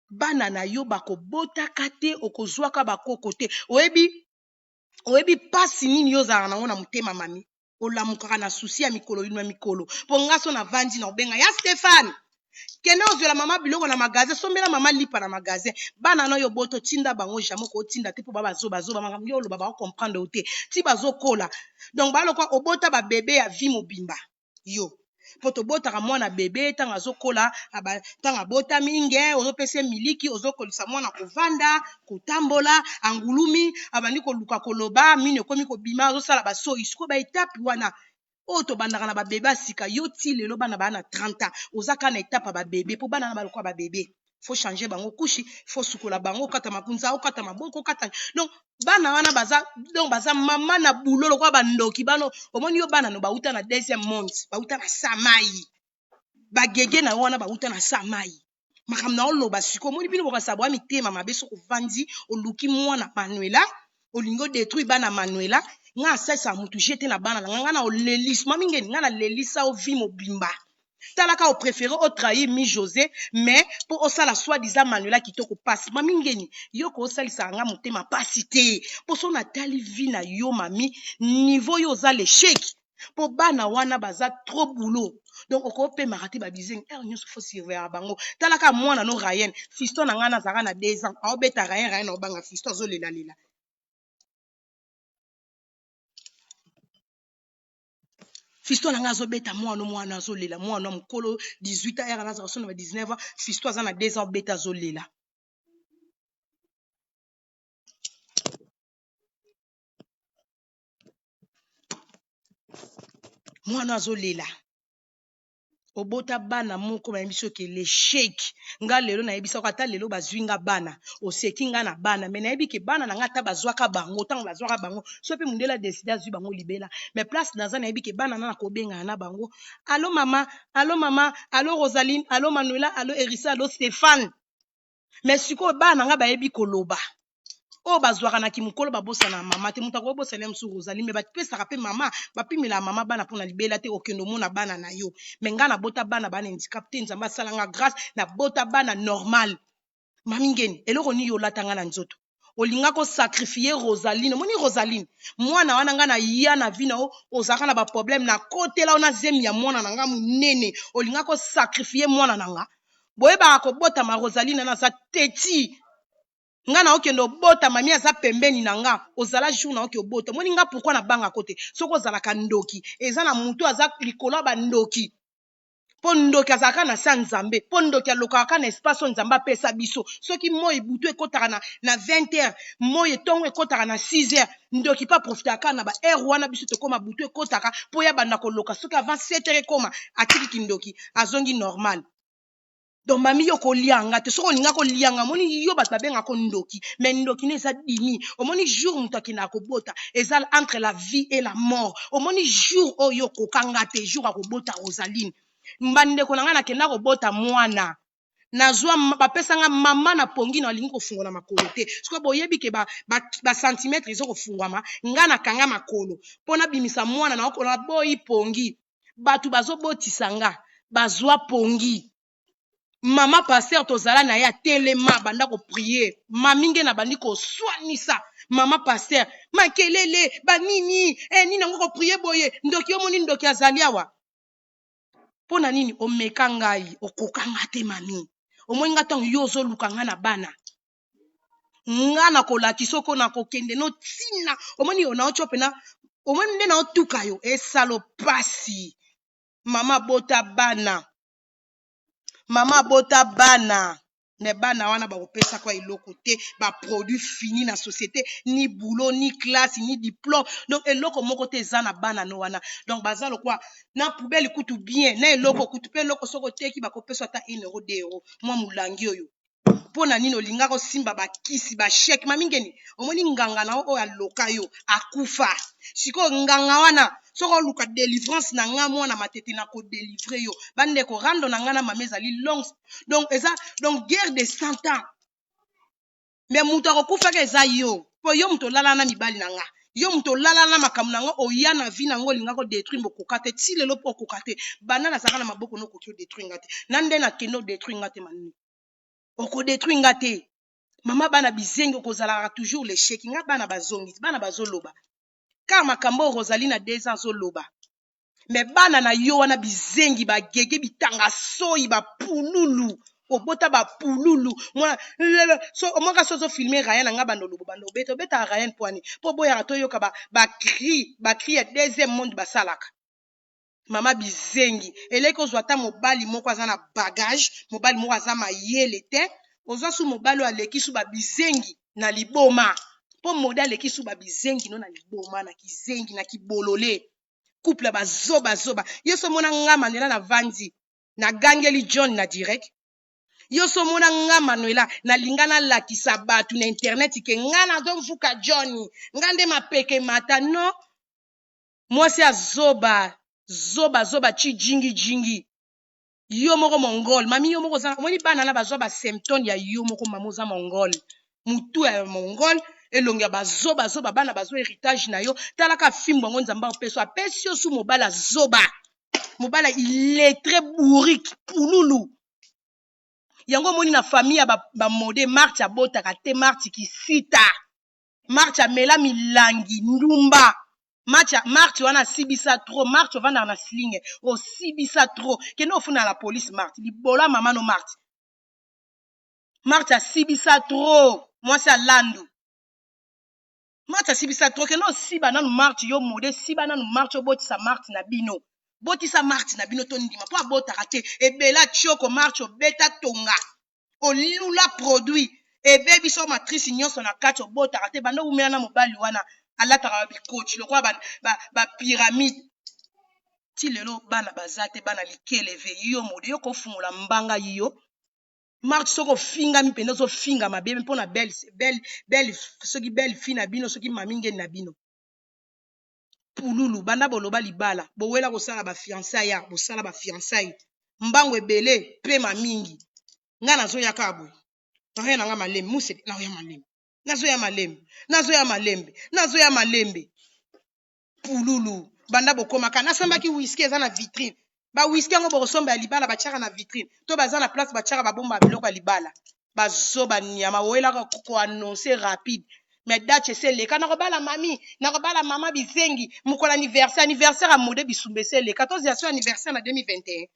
Bana na yo bakobotaka te, okozwaka bakoko te. Oyebi, oyebi mpasi nini yo ozalaka nango na motema, mami? Olamukaka na souci ya mikolo na mikolo, mpo nga so navandi na obenga ya Stéphane: "Kende ozwela mama biloko na magasin, sombela mama lipa na magasin." Bana na oyo boto tinda bango, jamais kotinda te, mpo ba bazobazoba makambo yo oloba, bakocomprendre yo te ti bazokola. Donc balokwa obota babebe ya vie mobimba yo, mpo tobotaka mwana bebe ntango azokola, ntango abotami nge, ozopesa ye miliki, ozokolisa mwana kovanda, kotambola, angulumi, abandi koluka koloba, mino ekomi kobima, azosala basoi. Sikoyo baétape wana oyo tobandaka na babebe ya sika, yo ti lelo bana baa na 30 ans, oza kaka na étape ya babebe, mpo bana na balokwa babebe, faut changer bango couche, faut sukola bango, okata makunza, okata maboko, okata. Donc bana wana baza, donc baza mama na bulo lokola bandoki. Bana omoni yo, bana no bauta na deuxième monde, bauta na sa mai, bagege na yo wana bauta na sa mai. Makambo na oloba sikoyo, omoni bino bokasa bwa mitema mabe. Soki ovandi, oluki mwana Manuela, olingi odétruire bana Manuela. Nga asalisaka motu je te na bana na nga. Nga na olelisa mami ngeni, nga nalelisa yo vie mobimba. Talaka, opréféré otrahir mi José, mais mpo osala soi-disant Manuela kitoko. Pasi, mami ngeni, yo koosalisaka nga motema pasi te, mpo so natali vie na yo, mami, niveau yo oza l'échec, mpo bana wana baza trop boulot. Donc okopemaka te, babizengi heure nyonso faut surveiller bango. Talaka mwana no Ryan, fiston na ngai, nazalaka na 2 ans, aobeta Ryan. Ryan aobanga fiston, azolelalela. Fiston na ngai azobeta mwana, mwana azolela, mwana mokolo 18 ans, ere nazala so na ba 19 ans. Fiston aza na 2 ans, obeta, azolela. Mwana azolela. Obota bana moko, bayebi soki l'échec. Nga lelo nayebisaka, ata lelo bazwi nga bana, oseki nga na bana, me nayebi ke bana na nga, ata bazwaka bango, ntango bazwaka bango, so mpe mondele adécider azwi bango libela, mais place naza, nayebi ke bana na nakobengana na bango: "Allo mama, allo mama, allo Rosaline, allo Manuela, allo Erisa, allo Stéphane." Mais sikoyo bana na nga bayebi koloba, oyo bazwaka na kimokolo, babosana mama te. Moto akobosana ye mosusu Rosalie, me bapesaka mpe mama, bapimela mama bana mpona libela te. Okende omona bana na yo. Me ngai nabota bana bana handicap te, Nzambe asalanga grâce, nabota bana normal. Mami ngeni, eloko nini yo olata nga na nzoto? Olinga ko sacrifier Rosaline. Omoni Rosaline, mwana wana nga na ya na vie na yo, ozalaka na ba problème na kotela yo na zemi ya mwana na nga munene. Olinga ko sacrifier mwana na nga. Boyebaka kobotama Rosaline na aza teti. Nga na okende obota mami aza pembeni na nga, ozala jour na oke obota. Omoni nga pourquoi na banga ko te? Soki ozalaka ndoki, eza na mutu aza likolo ya ba ndoki. Mpo ndoki azalaka na se ya Nzambe, mpo ndoki alokaka kaka na espace oyo Nzambe apesa biso. Soki moi butu ekotaka na 20 heures, moi etongo ekotaka na 6 heures, ndoki mpe aprofitaka kaka na ba heure wana biso tokoma butu ekotaka mpo ya banda koloka. Soki avant 7 heures ekoma, atiki kindoki, azongi normal. Donc mami yo kolia nga te, soki olinga kolia nga, omoni yo bato babengaka ko ndoki, mais ndoki no eza dimi. Omoni jour moto akendaka kobota eza entre la vie et la mort. Omoni jour oyo okoka nga te, jour akobota Rosaline, bandeko na nga nakenda kobota mwana, nazwa bapesa nga mama na pongi na alingi kofungola makolo te. Soki boyebi ke ba centimetre ezo kofungwama, nga nakanga makolo mpo nabimisa mwana na okolo, naboyi pongi. Bato bazobotisa nga bazwa pongi. Mama pasteur tozala na ye atelema banda ko prier, mami nge na bandi koswanisa mama pasteur makelele banini nini yango ko prier boye, ndoki yo moni ndoki azali awa mpo na nini omeka ngai, okoka nga te mami, omoni nga ntango yo ozoluka nga na bana nga na kolakisa oko na kokende no ntina, omoni yo na otyo pena, omoni nde na otuka yo esalo pasi. Mama bota bana, mama bota bana, me bana wana bakopesa kwa eloko te, ba produit fini na société, ni boulot ni classe ni diplôme, donc eloko moko te eza na bana no wana. Donc baza lokwa na poubelle kutu bien na eloko kutu pe eloko soko teki bakopesa ata 1 euro 2 euro mwa molangi oyo. Mpo na nini olingaka osimba bakisi ba chèque? Mami ngeni, omoni nganga na yo oyo aloka yo akufa. Sikoyo nganga wana soki oluka délivrance na nga mwana matete na kodelivre yo. Bandeko, rando na nga na mama ezali long, donc eza donc guerre de 100 ans. Mais moto akokufaka eza yo, mpo yo moto olala na mibali na nga, yo moto olala na makambo na nga, oya na vie na nga olinga kodétruire mokoka te ti lelo mpo okoka te. Banda nazalaka na maboko no okoki odétruire nga te, na nde nakende odétruire nga te. Manini okodétruire nga te mama? Bana bizengi, okozalaka toujours l'échec. Nga bana bazongi, bana bazoloba kaka makambo oyo Rosalie na 2 ans azoloba, me bana na yo wana bizengi, bagege, bitanga soyi, bapululu, obota bapululu. Mwana so omoka so ozofilme Ryan na nga, bando olobo, bando obeta, obetaka Ryan poani mpo boyaka toyoka bacri, bacri ya deuxième monde basalaka. Mama bizengi, eleki ozwa ata mobali moko aza na bagage, mobali moko aza mayele te, ozwa su mobali oyo aleki su babizengi na liboma, mpo mode aleki su babizengi no na liboma, na kizengi, na kibolole, couple bazobazoba. Yo so omona nga Manuela navandi nagangeli John na direct, yo so omona nga Manuela nalinga nalakisa bato na internet ke nga nazomvuka John, nga nde mapeke mata no. Mwasi azoba zoba zoba chi jingi jingi, yo moko mongol. Mami, yo moko oza, omoni bana na bazwa basymptôme ya yo moko. Mama oza mongol, mutu ya mongol, elongi ya bazobazoba, bana bazwa héritage na yo. Talaka fimbo yango Nzambe apesi, apesi yo su mobali azoba, mobali illettré, bourrique, pululu. Yango omoni na famille ya bamode ba Marti abotaka te, Marti kisita, Marti amela milangi, ndumba. Marti wana asibisa trop. Marti ovandaka na slinge, osibisa trop, kende ofunda na police. Marti libola mama no, Marti, Marti asibisa trop, mwasi alandu. Marti asibisa trop, kende osiba nanu Marti. Yo mode, siba nanu Marti, obotisa Marti na bino, botisa Marti na bino, tondima mpo abotaka te. Ebela tioko Marti, obeta tonga, olula produit, ebebi so matrice nyonso na kati, obotaka te. Banda owumela na mobali wana alataka bikoti lokola bapyramide ba ti lelo bana baza te, bana likeleve. Yo mode, yo kofungola mbanga yo Mark, soki ofingami mpenza, ozofinga mabe mpona belle belle belle, soki belle fille na bino, soki mami ngeni na bino pululu. Banda boloba libala, bowela kosala bafiançailles, ya bosala bafiançailles mbango ebele, pema mingi. Ngai nazoya kaka boye, nazoya na nga malembe, museke, nazoya malembe, nazoya malembe, nazoya malembe, nazoya malembe. Pululu, banda bokomaka nasambaki whisky eza na vitrine. Bawiski yango bokosomba ya libala batiaka na vitrine to baza na place batiaka, babomba biloko ya libala. Bazoba nyama oyelaka ko annoncer rapide mais date esi eleka. Nakobala mami, nakobala mama bizengi mokolo anniversaire, anniversaire ya mode bisumba esi eleka. Tozela so anniversaire na 2021.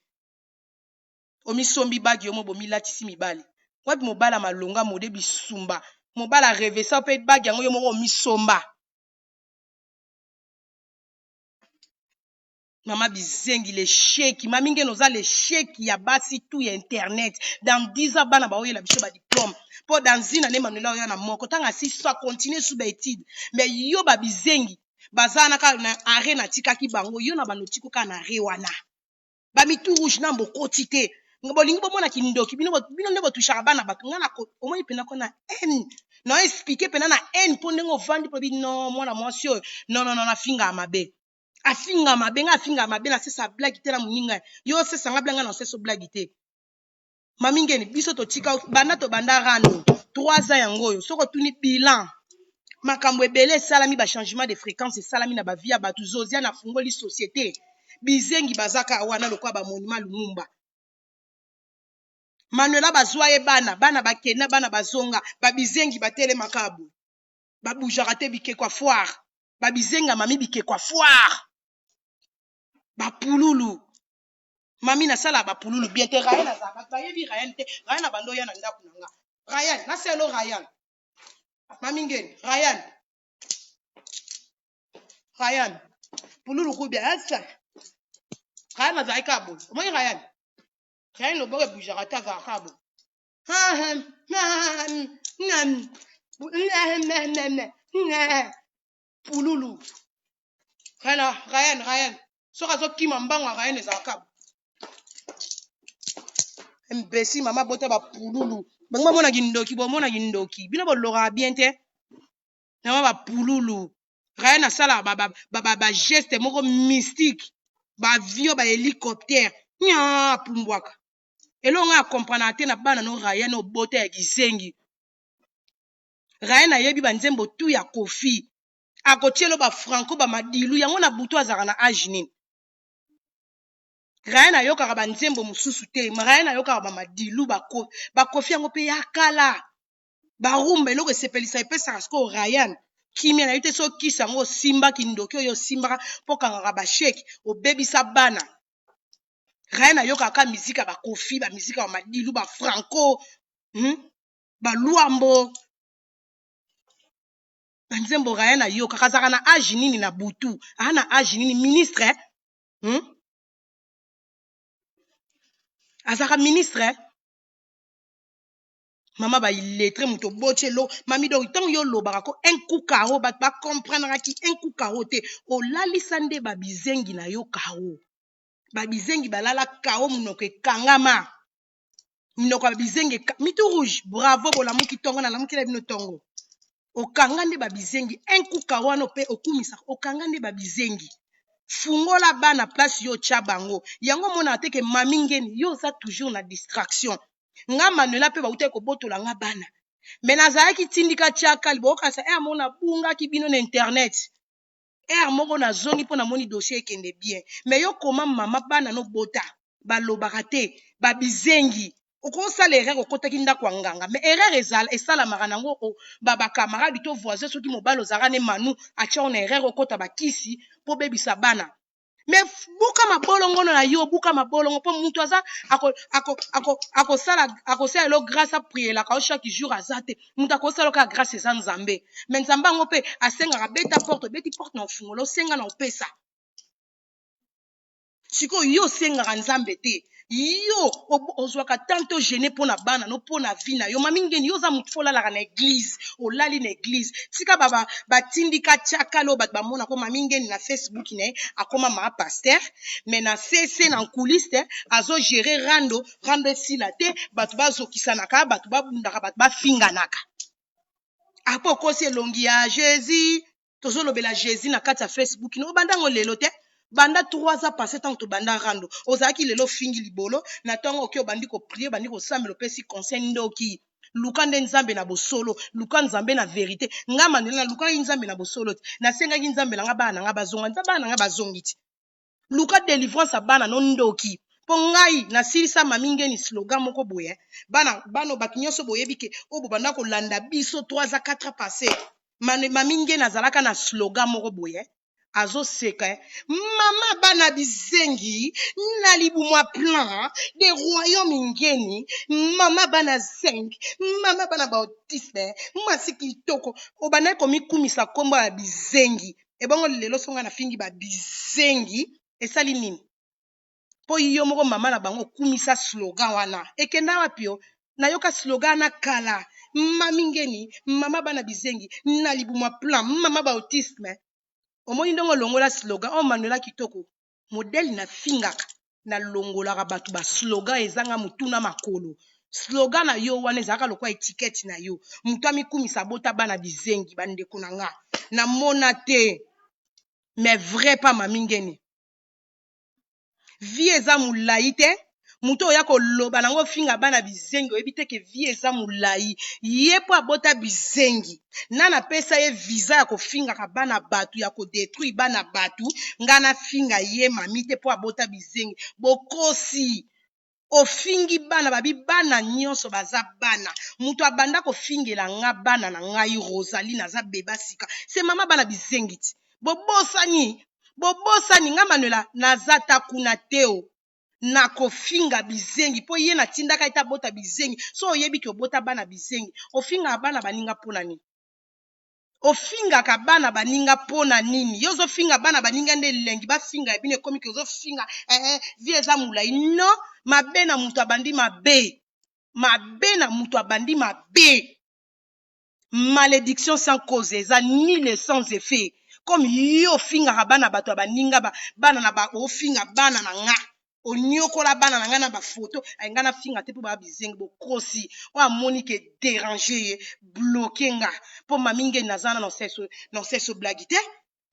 Omisombi bagi yo mo bomilatisi mibali wapi? Mobala malonga mode bisumba, mobala revesa mpe bagi yango yo moko omisomba. Mama bizengi lesheki, mami ngene oza lesheki ya basi tout ya internet. Dans 10 ans bana baoyela biso ba diplôme mpo dans une année Manuela oya na moko ntango asisi so acontinue su ba étude. Mais yo ba bizengi baza wana kaka na arrêt, natikaki bango yo na bando tiko kaka na arrêt wana. Ba mitu rouge na bokoti te, bolingi bomona kindoki. Bino bino nde botushaka bana bato. Ngai na omoni mpena ko na haine na explique mpena na haine mpo ndenge ovandi mpo bino mwana mwasi oyo. Non, non, non, nafingaka mabe, afinga mabe, ngai afinga mabe, nasesa blague te na moninga. Yo osesanga blague, ngai na oseso blague te. Mami ngeni, biso totika banda tobanda rando 3 ans yango oyo. Soki otuni bilan, makambo ebele esalami, bachangement de fréquence esalami na bavie ya bato. Zoziane afungoli société, bizengi bazaka wana lokola bamonima Lumumba. Manuela bazwa ye bana, bana bakenda, bana bazonga, babizengi batelemaka boye, babujaka te, bikekwa foire, babizenga mami bikekwa foire, bapululu. Mami nasala bapululu bien te. Ryan azala, bato bayebi Ryan te. Ryan abanda oya na ndako na nga. Ryan naselo, Ryan, mami ngeni, Ryan, Ryan pululu kubia asa. Ryan azalaki kaka boye. Omoni Ryan, Ryan loboko ebujaka te, azalaka kaka boye. Pululu Ryan, Ryan, Ryan soki azokima mbango ya Ryan ezalaka boye. Imbécile, mama bota bapululu bango bamonaki ndoki, bomonaki ndoki. Bino bolokaka bien te, mama bapululu. Ryan asalaka bageste moko mystique, baavion, bahélicoptère nya apumbwaka. Eloko ngai akomprenaka te na bana no Ryan obota ya kizengi. Ryan ayebi banzembo tu ya Kofi, akotielo bafranco, bamadilu yango na butu. Azalaka na age nini Ryan? Ayokaka banzembo mosusu te. Ryan ayokaka bamadilu, bakofi yango mpe ya kala, barumba. Eloko esepelisa, epesaka sikoyo Ryan kimia na ye te. Soki kisi yango osimbaki, ndoki oyo osimbaka mpo okangaka basheke, obebisa bana. Ryan ayokaka mizika bakofi, bamizika bamadilu, bafranco, Balwambo, banzembo Ryan ayokaka. Azalaka na age nini na butu? Aa na age nini ministre, Azalaka ministre, Mama baillettré, moto oboti elo mami. Donc ntango yo olobaka ko un coup karo, bato bacomprendraki un coup karo te. Olalisa nde babizengi na yo karo, babizengi balala kao, monoko ekangama, minoko ya bizengi. Mitu rouge, bravo, bolamuki ntongo, nalamuki na bino ntongo. Okanga nde babizengi un coup karo wana mpe okumisaka. Okanga nde babizengi. Fungola bana place yo otya bango yango. Omonaka te ke mami ngeni yo oza toujours na distraction. Nga Manuela mpe bautaki kobotola nga bana, me nazalaki tindika tiakali bookasa ere moko nabungaki bino na internet. Ere moko nazongi mpo namoni dossier ekende bien. Me yo koma mama, bana nobota balobaka te, babizengi. Okosala erreur, okotaki ndako ya nganga, mais erreur esalamaka nango bacamarade to voisin. Soki mobali ozalaka ne manu atia na erreur, okota bakisi mpo obebisa bana. Mais buka mabolongono na yo, buka mabolongo mpo mutu aza akosala akosala elo grâce aprielaka yo chaque jour aza te. Mutu akosala kaka grâce eza Nzambe. Mais Nzambe yango mpe asengaka beta porte, obeti porte na ofungola, osenga na opesa. Sikoyo yo osengaka Nzambe te, yo ozwaka temps to jeûne mpo na bana no, mpo na vie na yo. Mami ngeni, yo oza motu fo olalaka na église, olali na église. Tika batindika tiakala oyo bato bamonako mami ngeni na Facebook na ye akóma maa pasteur, mais na cc na nkuliste azogérer rando. Rando esila te, bato bazokisanaka, bato babundaka, bato bafinganaka. Apo okosi elongi ya Jésus, tozolobela Jésus na kati ya Facebook no. Obandango lelo te, banda 3 ans passé ntango tobanda rando. Ozalaki lelo ofingi libolo na ntongo, oke obandi koprier, obandi kosambela, opesi conseil. Ndoki, luka nde Nzambe na bosolo, luka Nzambe na vérité. Nga Mandela nalukaki Nzambe na bosolo te, nasengaki Nzambe na nga bana na nga bazonga. Nza bana na nga bazongi te. Luka délivrance ya bana no, ndoki. Mpo ngai nasilisa mami ngeni slogan moko boye bana bano bato nyonso boyebi ke oyo bobanda kolanda biso 3 a 4 passé mami ngeni azalaka na slogan moko boye azoseka eh. Mama bana bizengi na libumu ya plan de royaume ngeni, mama bana 5, mama bana baautisme, mwasi kitoko, obandaki komikumisa nkombo ya bizengi. Ebongo lelo songa nafingi ba bizengi esali nini? Mpo yo moko mama na bango okumisa slogan wana ekenda wapi? Yo nayoka slogan wana kala, mami ngeni mama bana bizengi na libumu ya plan mama ba autisme. Omoni ndenge olongola slogan oyo Manuela kitoko modele nafingaka, nalongolaka bato ba slogan ezanga motuna makolo. Slogan na yo wana ezalaka lokola etikete na yo, moto amikumisa bota bana bizengi. Bandeko na nga namona te, mais vrai pa mami ngeni vie eza molai te. Moto oya koloba nango ofinga bana bizengi, oyebi te ke vie eza molai. Ye mpo abota bizengi, na napesa ye visa ya kofingaka bana bato, ya kodétruire bana bato. Nga nafinga ye mami te mpo abota bizengi. Bokosi, ofingi bana babi, bana nyonso baza bana. Moto abanda kofingela nga bana na ngai Rosalie, naza beba sika se mama bana bizengi ti. Bobosani, bobosani nga Manuela naza ta kuna te o nakofinga bizengi mpo ye natindaka ete abota bizengi. So oyebi ke obota bana bizengi, ofingaka bana baninga mpona nini? Ofingaka bana baninga mpona nini? Yo ozofinga bana baninga nde elengi bafinga ya bino ekomi ke ozofinga vie eza molai. Non, mabe na moto abandi mabe, mabe na moto abandi mabe. Malédiction sans cause eza nul et sans effet. Comme yo ofingaka bana bato ya baninga, bana na ba ofinga bana na nga, onyokola bana na ngai na bafoto ay ngai nafinga te mpo baya bizengi. Bokosi, oyo amoni ke dérange ye, bloquer nga mpo mami ngeni naza wana na oseso blague te.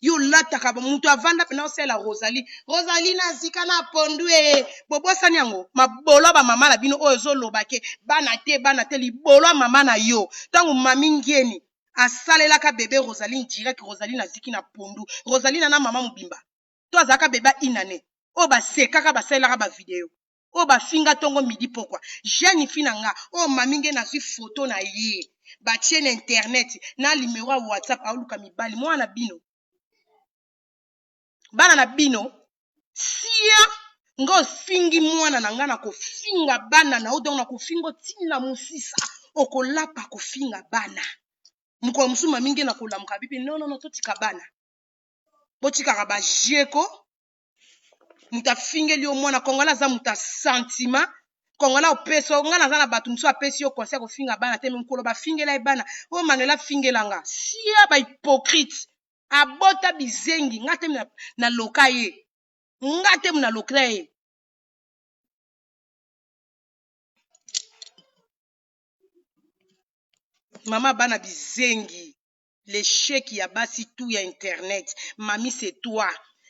Yo olataka moto avanda mpena osalela Rosalie, Rosalie nazika na pondu e bobosani yango. Mabolo ya bamama na bino oyo ozoloba ke bana te, bana te, libolo ya mama na yo. Ntango mami ngeni asalelaka bebe Rosaline direct, Rosaline aziki na pondu. Rosaline na mama mobimba to azalaka bebe inane oyo basekaka, basalelaka bavideo oyo bafinga ntongo midi pokwa. Jeune fille na nga oyo mami nge nazwi foto na ye batie na internet na numero ya WhatsApp, aoluka mibali. Mwana na bino, bana na bino sia nga ofingi mwana na nga na kofinga bana na yo, donc na kofinga otinda mosisa okolapa kofinga bana. Mokolo mosusu mami nge na kolamuka bibi non non non, totika bana, botikaka bajeko. Moto afingeli yo mwana kongola aza moto ya sentiment. Kongola opesa nga naza na bato mosusu apesi yo conseil kofinga bana te, me mokolo bafingela ye bana oyo Manuel afingelanga sia bahypocrite abota bizengi. Nga te naloka ye, nga te naloka ye. Mama bana bizengi, l'échec ya basi tout ya internet. Mami, c'est toi,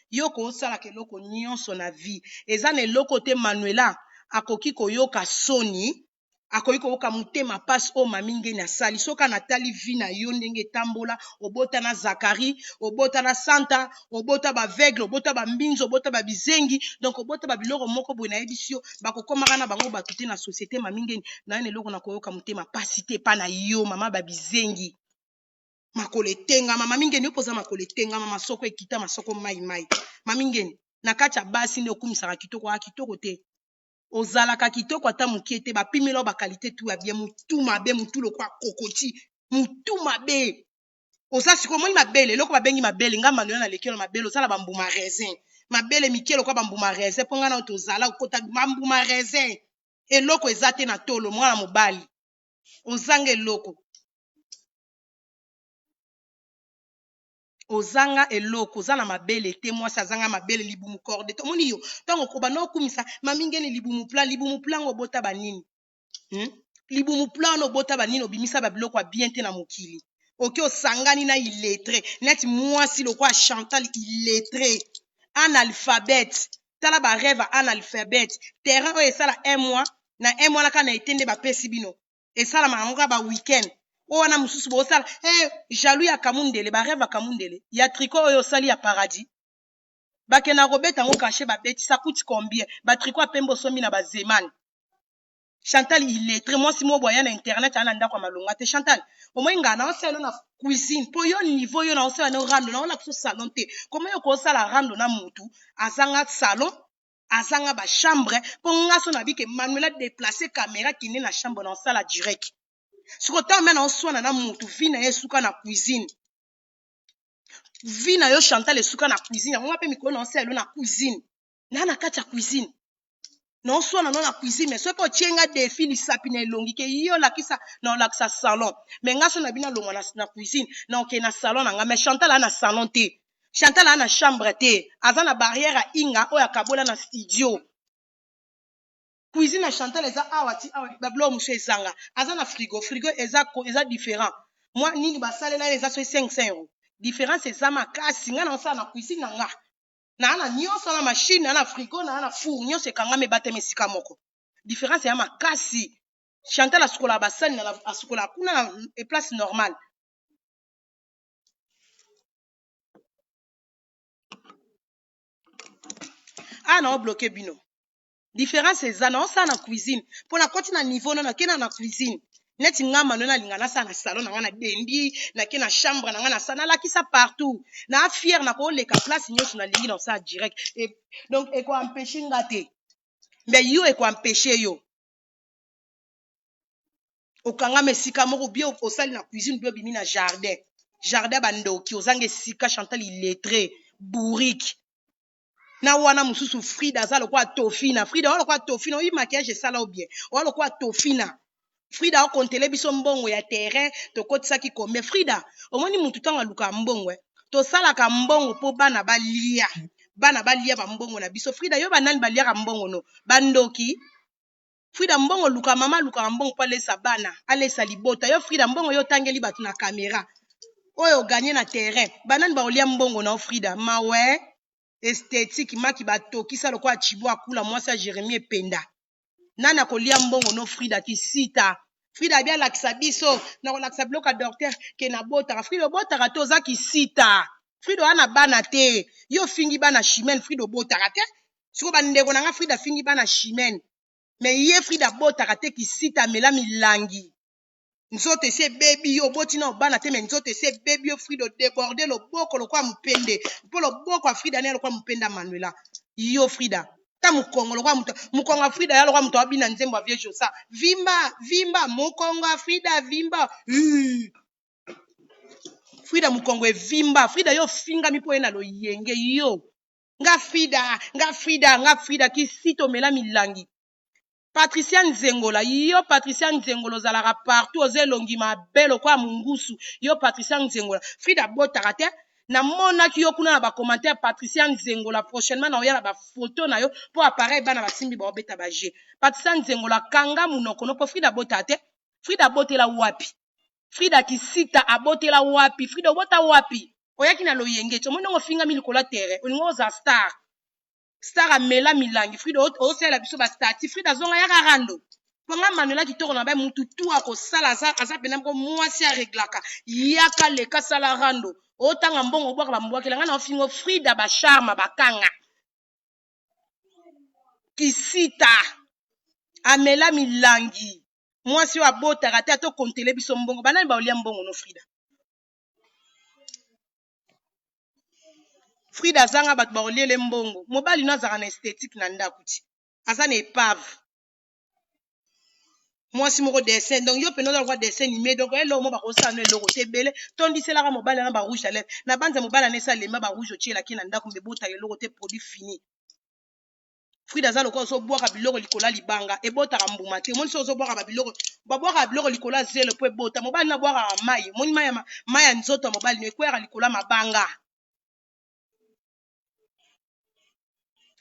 yo kosalaka eloko nyonso na vie eza na eloko te. Manuela akoki koyoka soni, akoki koyoka motema mpasi oyo mami ngeni asali. Soki anatali vie na yo ndenge etambola, obota na Zakari, obota na Santa, obota baaveugle, obota bambinzo, obota babizengi, donc obota babiloko moko boye. Nayebisi yo, bakokomaka na bango bato te na société. Mami ngeni naye na eloko na koyoka motema mpasi te epa na yo. Mama babizengi, makolo etengama. Mami ngeni, yo mpoza makolo etengama, masoko ekita, masoko mai mai. Mami ngeni, na kati ya basi nde okumisaka kitoko, aa kitoko te, ozalaka kitoko ata mokie te. Bapimela yo baqualité tu ya bien. Motu mabe, motu lokwa kokoti, motu mabe oza. Sikoyo omoni mabele, eloko babengi mabele. Nga Manuel naleki yo na mabele, ozala bambuma raisin, mabele mike lokwa bambuma raisin. Mpo ngai na oyo tozala okota bambuma raisin, eloko eza te na tolo. Mwana mobali ozanga eloko, ozanga eloko, oza na mabele te. Mwasi azanga mabele, libumu corde te. Omoni yo ntango okobanda okumisa mami ngeni libumu plat, libumu plat ngo obota banini, Libumu plat wana obota banini? Obimisa babiloko ya bien te na mokili. Oke osangani na illettré neti mwasi lokola Chantal, illettré, analphabète. Tala barêve ya analphabète. Terrain oyo esala un mois na un mois naka na ete nde bapesi bino, esalamaka yango kaka baweekend oyo wana mosusu bosala jaloux ya kamundele, barêve ya kamundele ya tricot oyo osali ya paradis. Bakendaka kobeta yango cachet babeti ça coute combien? Ba tricot ya pembe osombi na ba Zeman. Chantal illettré mwasi moko boye aya na internet aya na ndako ya malonga te Chantal omoni ngaa naosala no na cuisine mpo yo niveau yo naosala no rando naolakisa salon te koma yo kosala rando na mutu azanga salon azanga ba chambre mpo nga so nabi ke Manuela déplacer camera kende na chambre naosala direct siko ntango me naoswana na mutu vi na ye esuka na cuisine vie na yo Chantal esuka na cuisine yango nga mpe mikolo na osala na cuisine na na kati ya cuisine na oswana no na cuisine mais soki otie nga defi lisapi na elongi ke yo lakisa na olakisa salon mais nga so na bino alongwa na, na cuisine na okende na salon na nga mais Chantal aa na salon te Chantal aa na chambre te aza na barrière ya inga oyo akabola na studio cuisine ya Chantal eza awa ti awa ba biloko mosusu ezanga aza na frigo frigo eza eza différent mwa nini basalela ye eza soki 500 euros différence eza makasi ngai naosala na cuisine na nga naa na nyonso na machine naa na frigo naa na four nyonso ekangami ebatami esika moko différence ya makasi Chantal asukolaka basani asukolaka kuna na place normale awa nao bloke bino Difference eza na osala na cuisine po na koti na niveau na nakenda na cuisine neti nga mano nalinga nasala na salon na nga na dendi nake na chambre na nga na sala nalakisa partout na fière na koleka place nyonso nalingi na osala direct et, donc eko empêcher nga te mais yo eko empêcher yo okangama esika moko bien osali na cuisine bien obimi na jardin jardin bandoki ozanga esika Chantal illettré bourrique na wana mosusu Frida aza lokola Tofina Frida oza lokola Tofina oyi maquillage esala yo bien oza lokola Tofina Frida okontele biso mbongo ya terrain tokotisaki combien Frida omoni mutu ntango alukaka mbongo eh? tosalaka mbongo mpo bana balia bana balia bambongo na biso Frida yo banani baliaka mbongo no bandoki Frida mbongo luka mama alukaka mbongo mpo alesa bana alesa libota yo Frida mbongo yo otangeli bato na kamera oyo oganye na terrain banani bakolia mbongo na yo Frida mawe esthétique maki batokisa lokola chibo akula mwasi ya Jeremie Ependa nani akolia mbongo no Frida kisita Frida abi alakisa biso na kolakisa biloko ya docteur ke nabotaka Frida obotaka te oza kisita Frida oza na bana te yo ofingi bana Chimène Frida obotaka te sikoyo bandeko na nga Frida afingi bana Chimène mais ye Frida abotaka te kisita amela milangi nzoto esi ebebi yo oboti na obana te mais nzoto esi ebebi yo Frida odeborde loboko lokola mopende mpo loboko ya Frida ne lokola mopende ya Manuela yo Frida ta mokongo lokola moto mokongo ya Frida ya lokola moto abina nzembo ya vieux Josa vimba vimba mokongo ya Frida vimba uh. Frida mokongo evimba Frida yo ofingami mpo ye na loyenge yo nga Frida nga Frida nga Frida kisita omela milangi Patricia Nzengola yo Patricia Nzengola ozalaka partout oza elongi mabe lokola mungusu yo Patricia Nzengola Frida abotaka te namonaki yo kuna na ba commentaire Patricia Nzengola prochainement na oya na ba photo na yo po appareil bana basimbi baobeta ba jeu Patricia Nzengola kanga munoko no po Frida abotaka te Frida abotela wapi Frida kisita abotela wapi Frida obota wapi oyaki na loyenge ti omoni ndenge ofingami likolo ya terrain olingi ozala star star amela milangi Frida osalela biso ba statut Frida azonga yaka rando po nga Manuela kitoko na bai mutu tu akosala aza, aza pena moko mwasi areglaka yaka leka sala rando otanga mbongo obwaka bambwakela nga na ofingo Frida ba charme bakanga kisita amela milangi mwasi oyo abotaka te ata okontele biso mbongo banani baolia mbongo no Frida Frida azanga bato bakoliele mbongo mobali no azalaka na esthétique na ndako ti aza na epave mwasi moko dessin donc yo mpenza oza lokola dessin anime donc eloko moko bakosala no eloko te ebele tondiselaka mobali wana ba rouge à lèvre na banza mobali wana esi alemba ba rouge otielaki na ndako mbe ebotaka eloko te produit fini Frida aza lokola ozobwaka biloko likolo ya libanga ebotaka mbuma te omoni soki ozobwaka babiloko babwakaka biloko likolo ya zelo mpo ebota mobali no abwakaka mai omoni mai mai ya nzoto ya mobali no ekweyaka likolo ya mabanga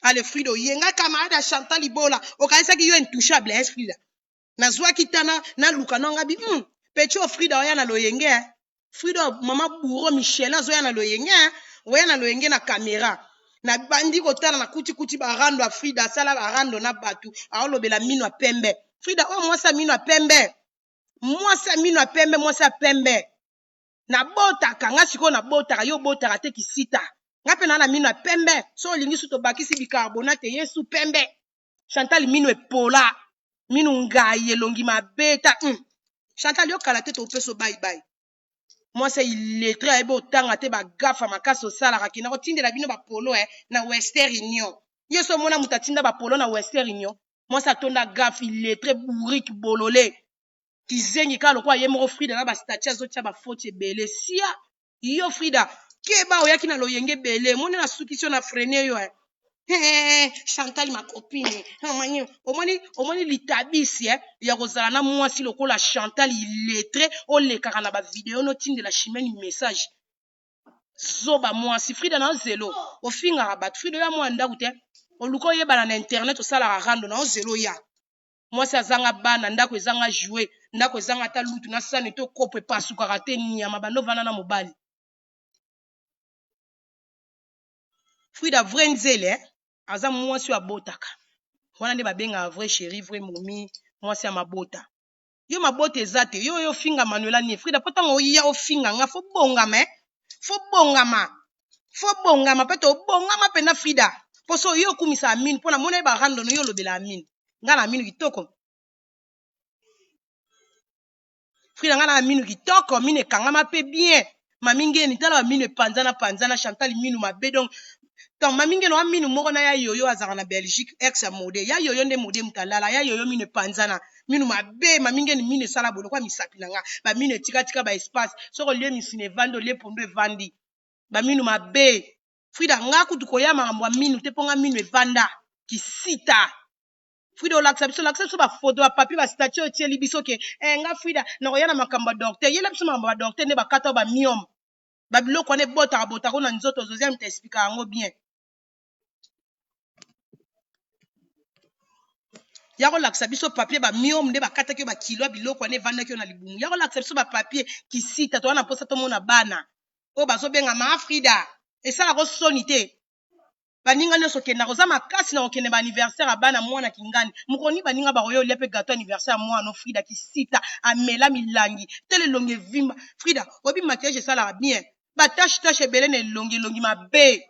ale Frida oyenga camarade ya Chantal Ibola okanisaki yo intouchable eh Frida nazwaki tana naluka no ngabi petit oyo Frida oya na loyenge eh. Frida mama bourreau Michel azoya na loyenge eh. Oya na loyenge na camera nabandi kotala na kuti kuti barando ya Frida asala barando na bato aolobela mino ya pembe Frida oyo mwasi ya mino ya pembe mwasi ya mino ya pembe mwasi ya pembe nabotaka nga sikoyo nabotaka yo obotaka te kisita Nga mpe naa na mino ya pembe. So olingi su tobakisi bicarbonate yesu pembe. Chantal mino epola. Mino ngai elongi mabe ta. Chantal yo kala te topesa bye bye. Mwasi ya illettré ayebi otanga te bagafa makasi osalaka kenda kotindela bino bapolo na Western Union. Ye so omona moto atinda bapolo na Western Union. Mwasi atonda gafe illettré bourrique bolole. Kizengi kaka lokola ye moko Frida na ba statut azotia ba faute ebele. Sia yo Frida keba oyaki na loyenge ebele moni na sukisi yo na freine yo Hey, Chantal ma copine omoni omoni litabisi ya kozala na mwasi lokola Chantal illettré olekaka na ba video notindela Chimène message zoba mwasi Frida na zelo ofingaka bato Frida oya mwa ndako te oluka oyebana na internet osalaka rando na ozelo ya mwasi azanga bana ndako ezanga jouet ndako ezanga ata lutu na sani to kopo epasukaka te nyama bando vanda na mobali Frida vrai nzele aza mwasi oyo abotaka wana nde babengaka vrai chéri vrai momi mwasi ya mabota yo mabota eza te yo oyo ofinga Manuela nie Frida po ntango oya ofinga nga fo bongama fo bongama fo bongama mpe tobongama mpena Frida mpo so oyo okumisa Amine mpo namona ye barandono yo olobela Amine nga na Amine kitoko Frida nga na Amine kitoko mino ekangama mpe bien mami ngeni tala bamino epanzana panzana Chantal minu mabe donc donc mami ngeni wa minu moko na ya yoyo azalaka na Belgique ex ya mode ya yoyo nde mode moto alala ya yoyo mino epanzana minu mabe mami ngeni mino esala boye lokola misapi na nga bamino etikatika ba espace soki olie misuni evandi olie pondu evandi baminu mabe Frida nga kutu koya makambo ya minu te mpo nga minu evanda kisita Frida olakisa biso olakisa biso bafoto bapapier bastatut oyo otieli biso ke nga Frida nakoya na makambo ya docteur yela biso makambo ya docteur nde bakata oyo bamiome babiloko wana ebotaka botaka na nzoto Josiane moto explika yango bien ya kolakisa biso papier bamiome nde bakataki yo bakilo ya biloko wana evandaki yo na libumu ya kolakisa biso bapapier kisita toza na mposa tomona bana oyo bazobenga ma Frida esalaka soni te baninga nyonso okendaka oza makasi na kokende ba anniversaire ya bana mwana kingani mokoni baninga bakoya olia mpe gâteau anniversaire ya mwana Frida kisita amela milangi tele elongi evimba Frida oyebi maquillage esalaka bien batache tache ebele na elongi elongi mabe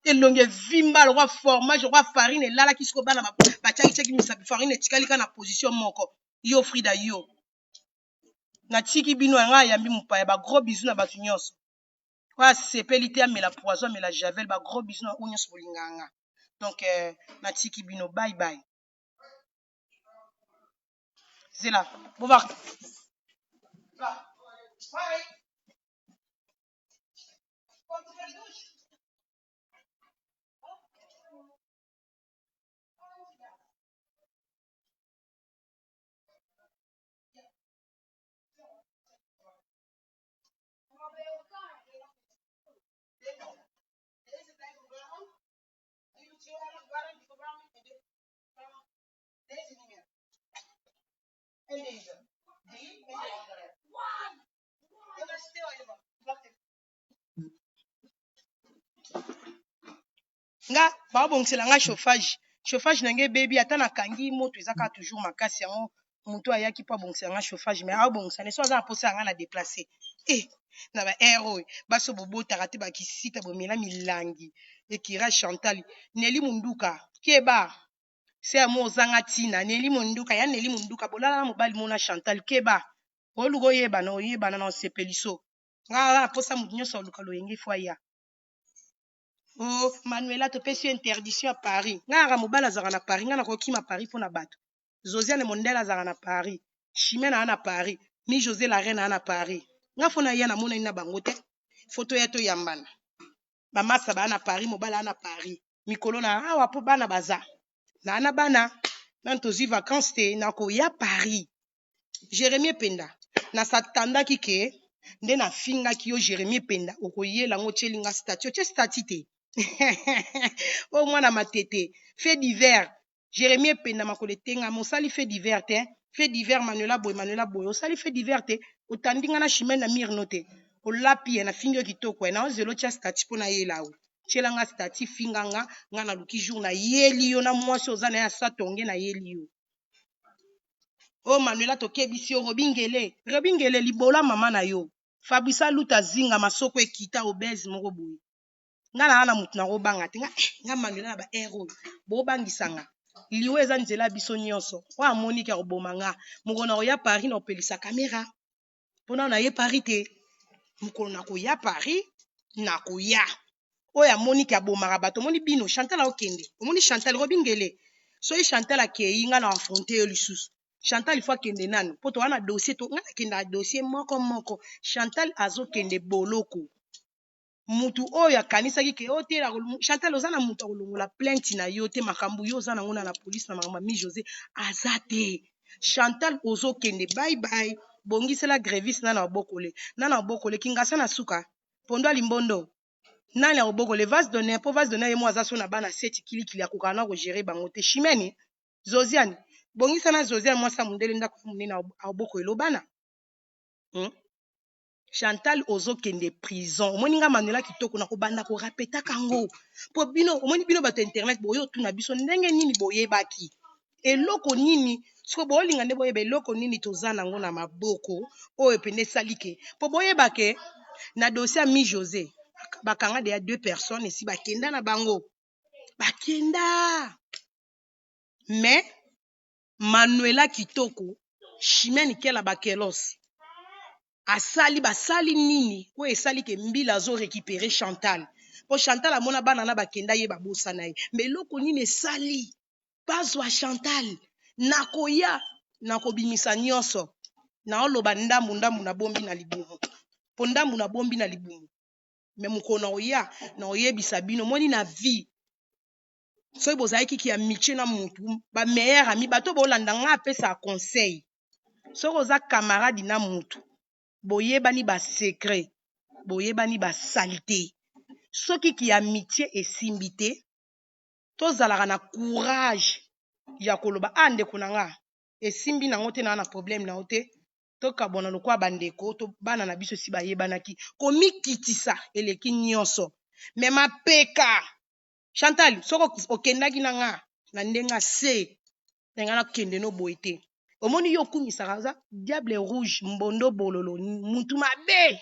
elongi evimba lokwa fromage lokwa farine elalaki siko bana batiaki misapi farine etikali kaka na position moko yo Frida yo natiki bino yanga ayambi mopaya ba gros bisous na bato nyonso oyo asepeli te amela poison amela javel ba gros bisous na oyo nyonso bolingaka nga donc natiki bino bye bye zela bova bye. En deze. Die en de andere. Ja, maar stil even. Wacht even. Nga babongisela nga chauffage chauffage na ngai ebebi ata nakangi moto eza kaka toujours makasi yango moto ayaki mpo abongisela nga chauffage mais aobongisa ne so aza na mposa ya nga na déplace na ba aire oyo baso bobotaka te bakisita bomela milangi ekira Chantal Neli Munduka keba se ya mo ozanga ntina Neli Munduka ya Neli Munduka bolala na mobali mona Chantal keba oluka oyebana oyebana na osepeliso nga aza na mposa moto nyonso aluka loyenge fo aya. Oh Manuela topesi yo interdiction ya Paris nga yaka mobali azalaka na Paris nga nakokima Paris mpona bato Josiane Mondele azalaka na Paris Chimene aza na Paris mi José la reine aza na Paris nga fo naya namonani na bango te fo toya toyambana bamasa baa na Paris mobali aza na Paris mikolo na awa mpo bana baza naa na bana nani tozwi vacance te nakoya Paris Jérémie Penda nasatandaki ke nde nafingaki yo Jérémie Penda okoyela yango otieli nga statut otie statut te oyo mwana matete fait divers Jérémie Penda makolo etengama osali fait divers te fait divers Manuela boye Manuela boye osali fait divers te otandi nga na Chimene na mirno te olapi ye nafingi yo kitoko ye na ozela otia statut mpo nayela yo tiela nga statut finga nga nga naluki jour nayeli yo na mwasi oza na ye asatonge nayeli yo oyo Manuela tokebisi yo Robi Ngele Robi Ngele libola mama na yo Fabrice Aluta zinga masoko ekita obese moko boye. Nga na na mutu nakobanga te. Nga eh, nga Manuela na ba heure oyo bobangisa nga. Liwa eza nzela biso nyonso. Oyo amoni ke akoboma nga. Mokolo nakoya Paris na kopelisa kamera. Mpo nano naye Paris te. Mokolo nakoya Paris nakoya. Oyo amoni ke abomaka bato. Omoni bino Chantal akokende. Omoni Chantal Robi Ngele. Soki Chantal akei nga na affronter yo lisusu. Chantal il faut akende nanu po toza na dossier to nga nakendaka dossier moko moko. Chantal azokende boloko. Mutu oyo akanisaki ke o te Chantal oza na mutu akolongola plainte na yo te makambo yo oza nango na la police na makambo ya Mi Jose aza te. Chantal ozokende bye bye bongisela Grevis nana obokole nana obokole kingasa na suka pondo ya limbondo nani akobokole vase d'honneur po vase d'honneur ye mo aza so na bana seti kilikili akokaka na kogere bango te Chimene Zoziane bongisa na Zoziane mwasi ya mundele ndako ya monene akobokolela bana Chantal ozo kende prison omoni nga Manuela kitoko na kobanda ko rapetaka ngo po bino omoni bino bato internet boyo tuna biso ndenge nini boyebaki eloko nini siko bolinga nde boyeba eloko nini toza nango na maboko oyo pende esali ke po boyeba ke na dossier ya mi Jose bakanga deya deux personnes esi bakenda na bango bakenda mais Manuela kitoko Chimène Kela Bakelos asali basali nini oyo esali ke mbila azo récupérer Chantal po Chantal amona bana na bakenda ye babosana ye mais eloko nini esali bazwa Chantal nakoya nakobimisa nyonso naoloba ndambu ndambu nabombi na libumu po ndambu nabombi na libumu mais mokolo nakoya nakoyebisa bino moni na vie soki bozalaki ki amitie na mutu ba meilleur ami bato bolanda nga apesaka conseil soki oza camarade na mutu boyebani ba secret boyebani ba salite soki ki amitie esimbi te tozalaka na courage ya koloba ah ndeko na nga esimbi nango te naa na problème na yo te tokabwana lokola bandeko to bana na biso esi bayebanaki komikitisa eleki nyonso me mapeka Chantal soki okendaki na nga na ndenge se na nga nakende no boye te omoni yo okumisaka oza diable rouge mbondo bololo mutu mabe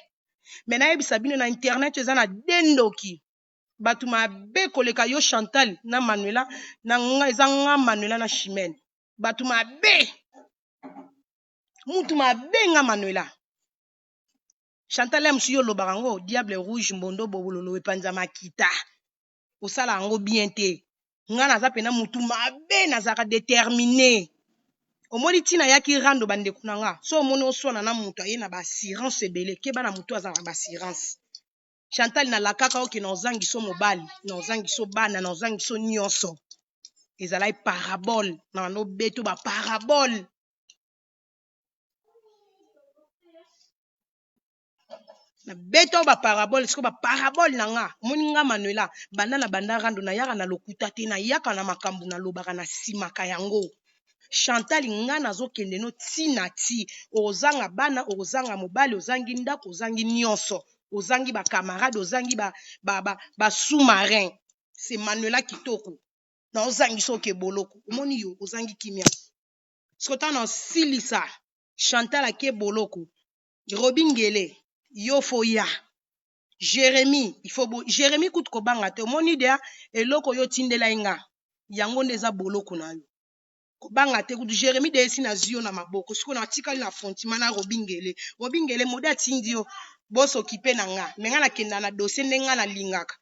me nayebisa bino na internet eza na de ndoki bato mabe koleka yo Chantal na Manuela na nga eza nga Manuela na Chimène bato mabe mutu mabe nga Manuela Chantal ya mosusu yo olobaka yango diable rouge mbondo bololo epanza makita osala yango bien te nga naza pena mutu mabe nazalaka determine omoni ntina yaki rando bandeko na nga so omoni oswana na mutu aye na ba assurance ebele keba na mutu aza na ba assurance Chantal nalakaka oke na ozangiso mobali na ozangiso bana na ozangiso nyonso ezalaki parabole na bando beto ba parabole na beta oyo ba parabole sikoyo ba parabole na nga omoni nga Manuela banda na banda rando nayaka na lokuta te nayaka na makambo nalobaka na simaka yango Chantal nga nazokende no ti na ti okozanga bana okozanga mobali ozangi ndako ozangi nyonso ozangi ba camarade ozangi ba, ba, ba, ba sous marin c'est Manuela kitoko na ozangisa oke boloko omoni yo ozangi kimia sikoyo ntango nasilisa Chantal ake boloko Robi Ngele yo fo ya Jeremie il faut bo Jeremie kutu kobanga te omoni deya eloko yo otindelaki nga yango nde eza boloko na yo kobanga te kutu Jeremie deya esi nazwi yo na maboko sikoyo natikali na affrontement na Robi Ngele Robi Ngele mode atindi yo bosokipe na nga me nga nakenda na dossier nde nga nalingaka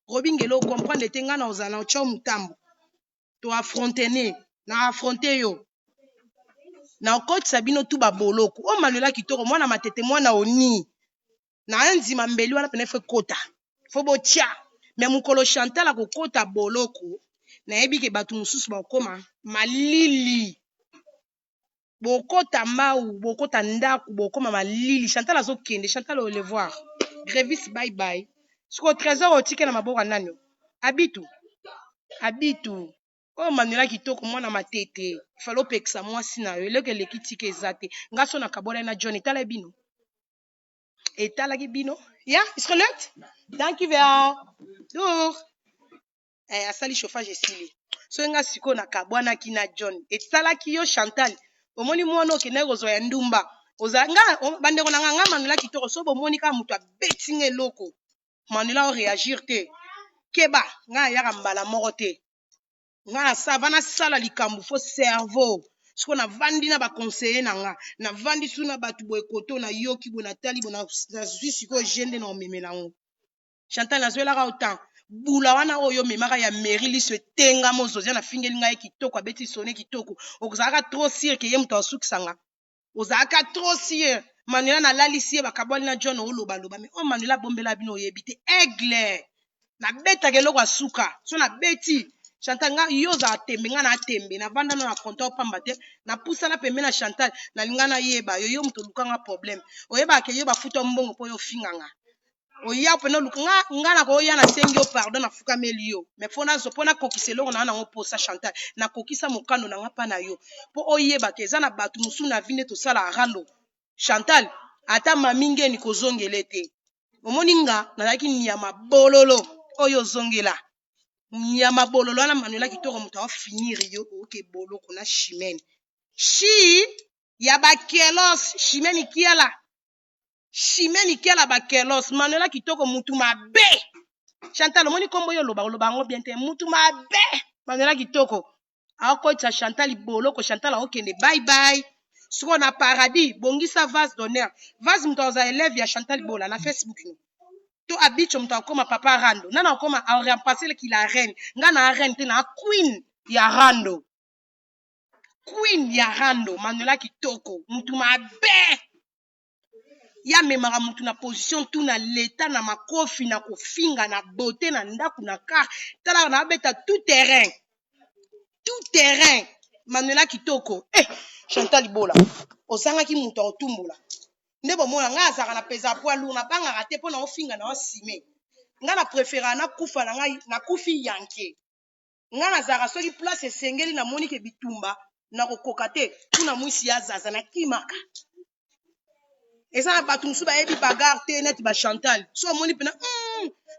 Robi Ngele ocomprendre te nga na ozala na otya motambo to affrontene na affronte yo na okotisa bino tu baboloko oyo Manuela kitoko mwana matete mwana oni na ndima mbeli wana pene fo ekota fo botya me mokolo Chantal akokota boloko nayebi ke bato mosusu bakokoma malili bokota mau bokota ndako bokoma malili Chantal azokende Chantal au revoir Grevis bye bye sikoyo trésor otike na maboko ya nani abitu abitu oyo Manuela kitoko mwana matete falo opekisa mwasi na yo eloko eleki tika eza te nga so nakabolaki na John etala bino etalaki bino ya is gelukt dank u wel doeg eh, asali chauffage esili soki nga sikoyo nakabwanaki na John esalaki yo Chantal omoni mwana okendaki kozwa ya ndumba oza nga bandeko na nga nga Manuela kitoko so bomoni kaka moto abeti nga eloko Manuela oreagir te. Keba, ngai nayaka mbala moko te. Ngai nasava nasala likambo fo cerveau. Sikoyo navandi na ba conseiller na nga, navandi su na bato boye koto nayoki boye natali boye nazwi sikoyo je nde na omemela yango. Chantal nazwelaka yo temps. Bula wana oyo omemaka ya mairie liso etengama ozozia na fingeli ngai kitoko abeti sone kitoko. Okozalaka trop sûr ke ye moto asukisa nga. Ozalaka trop sûr. Manuela nalalisi ye bakabwani na John oloba loba mais oh Manuela abombela bino oyebi te. Aigle. Nabetaka eloko ya suka. So nabeti Chantal nga yo ozala tembe nga na tembe navanda na na comptoir pamba te napusana pembe na Chantal nalinga nayeba yo yo moto oluka nga problème oyebaka ke yo bafuta mbongo mpo yo ofinga nga oya mpena oluka nga nga nakoya nasengi yo pardon nafukameli yo mais mpo nazo mpo nakokisa eloko na nango posa Chantal nakokisa mokano na nga mpa na yo mpo oyeba ke eza na bato mosusu na vie nde tosala rando Chantal ata mami ngeni kozongele te omoni nga nazalaki nyama bololo oyo ozongela nyama bololo wana Manuela kitoko moto aofinir yo oke boloko na chimene shi ya bakelos chimene kiala Chimene Kiala Bakelos, Manuela kitoko mutu mabe. Chantal omoni kombo yo oloba oloba yango bien te mutu mabe. Manuela kitoko akotisa Chantal boloko Chantal akokende bye bye. Sikoyo na paradis bongisa vase d'honneur. Vase moto akozala élève ya Chantal Bola na Facebook no. To Abicho moto akoma papa rando. Nana akoma a remplacer ki la reine. Nga na reine te na queen ya rando. Queen ya rando Manuela kitoko mutu mabe. Ye amemaka mutu na position tout na l'etat na makofi na kofinga na beauté na ndaku na car tala na abeta tout terrain tout terrain Manuela kitoko eh Chantal Bola ozangaki mutu akotumbola nde bomona ngai azalaka na peza poids lourd nabangaka te mpo na ofinga na osime ngai na prefera nakufa na ngai nakufi yanke ngai nazalaka soki place esengeli namoni ke bitumba nakokoka te kuna mwisi ya zaza nakimaka eza na bato mosusu bayebi bagarre te neti ba Chantal so omoni mpena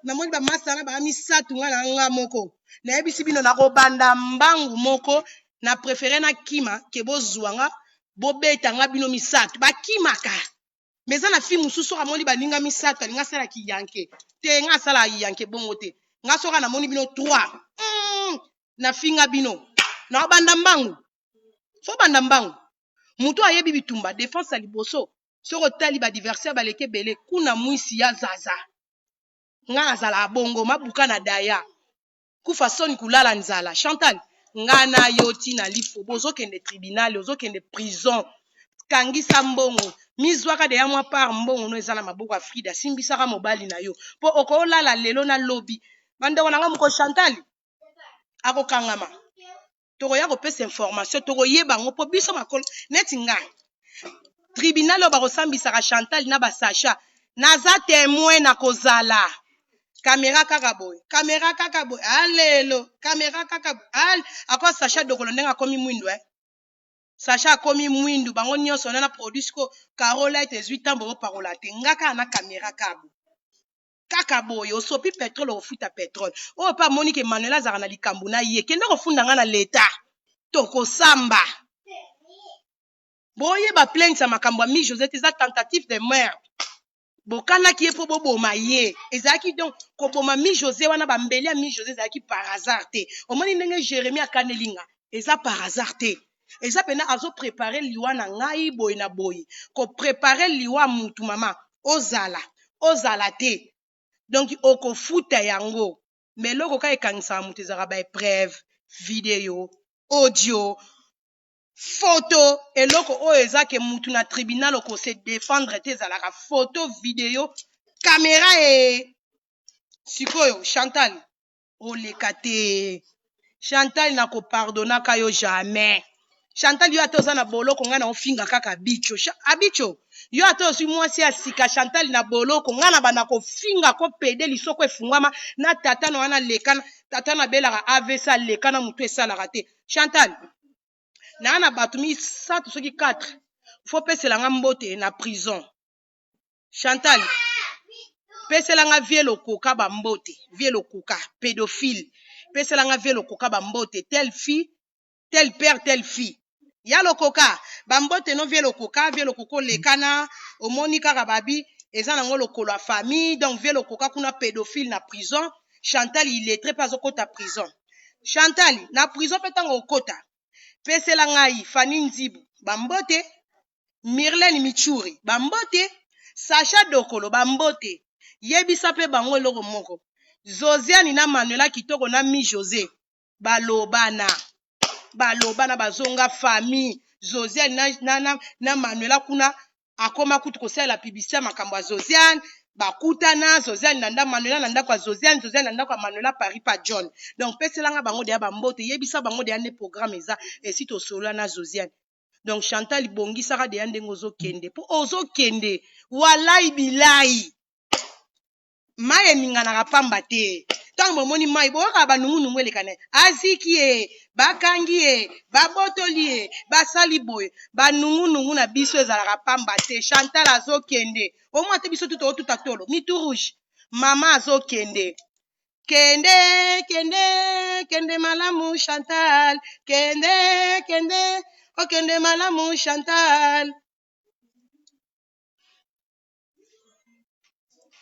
namoni bamasta na baa misato ngai na nga moko nayebisi bino nakobanda mbangu moko na prefere nakima ke bozwa nga bobeta nga bino misato bakimaka mais eza na fille mosusu soki amoni baninga misato alingi asala kiyanke te nga asala yanke bongo te nga soki namoni bino 3 nafinga bino nakobanda mbangu fo banda mbangu moto ayebi bitumba defense ya liboso soki otali baadversaire baleki ebele kuna mwisi ya zaza nga nazalaka bongo mabuka na daya kufa soni kulala nzala Chantal nga na yo ntina lifo bozokende tribunal ozokende prison kangisa mbongo mizwaka deya mwa part mbongo no eza na maboko ya Frida simbisaka mobali na yo mpo okolala lelo na lobi bandeko na nga moko Chantal akokangama tokoya kopesa information tokoyeba yango mpo biso makolo neti nga tribunal oyo bakosambisaka Chantal na basacha naza témoin na kozala kamera kaka boye kamera kaka boye alelo kamera kaka boye al ako Sacha dokolo ndenge akomi mwindu eh? Sacha akomi mwindu bango nyonso wana na produit siko Carolite ezwi ntambo bopakola te nga kaka na kamera kaka boye kaka boye osopi petrole okofuta petrole oyo mpe amoni ke Manuel azalaka na likambo na ye kende kofunda nga na leta tokosamba boyeba plainte ya makambo ya mi Josette eza tentative de meurtre bokanaki ye mpo boboma ye ezalaki donc koboma mi José wana bambeli ya mi José ezalaki par hasard te omoni ndenge Jérémie akaneli nga eza par hasard te eza mpena azoprépare liwa na ngai boye na boye koprépare liwa mutu mama ozala ozala te donc okofuta yango mais eloko kaka ekangisaka moto ezalaka baépreuve video audio photo eloko oyo eza ke mutu na tribunal okose défendre te ezalaka photo video caméra e sikoyo Chantal oleka te Chantal nakopardonaka yo jamais Chantal yo ata oza na boloko ngai na ofinga kaka bicho abicho yo ata ozwi mwasi ya sika Chantal na boloko ngai na banda kofinga kopede lisoko efungwama na tata na wana alekana tata na abelaka AVC alekana motu esalaka te Chantal naa na bato misato soki 4 fo pesela nga mbote na prison Chantal pesela nga vie lokoka bambote vie lokoka pédophile pesela nga vie lokoka bambote telle fille tel père telle fille ya lokoka bambote no vie lokoka vie lokoka olekana omoni kaka babi eza nango lokolo ya famille donc vie lokoka kuna pédophile na prison. Chantal illettré mpe azokota prison. Chantal na prison mpe ntango okota, pesela ngai Fanny Nzibu bambote, Mirlene Michuri bambote, Sacha Dokolo bambote. Yebisa mpe bango eloko moko, Zoziane na Manuela Kitoko na Mi Jose balobana, balobana bazonga famille. Zoziane na Manuela kuna akoma kutu kosalela publicité ya makambo ya Zoziane. Bakutana Zoziane na ndako, Manuela na ndako ya Zoziane, Zoziane na ndako ya Manuela Paris pa John. Donc peselanga bango deya bambote, yebisa bango deya nde programme eza esi tosolola na Zoziane. Donc Chantal bongisaka deya ndenge ozokende, po ozokende walai bilai mai eninganaka pamba te. Ntango bomoni mai boyokaka banungunungu eleka na ye, aziki ye, bakangi ye, babotoli ye, basali boye, banungunungu na biso ezalaka pamba te. Chantal azokende, omwa te biso tu tootuta tolo mitu rouge, mama azokende. Kende kende kende malamu Chantal, kende kende okende malamu Chantal,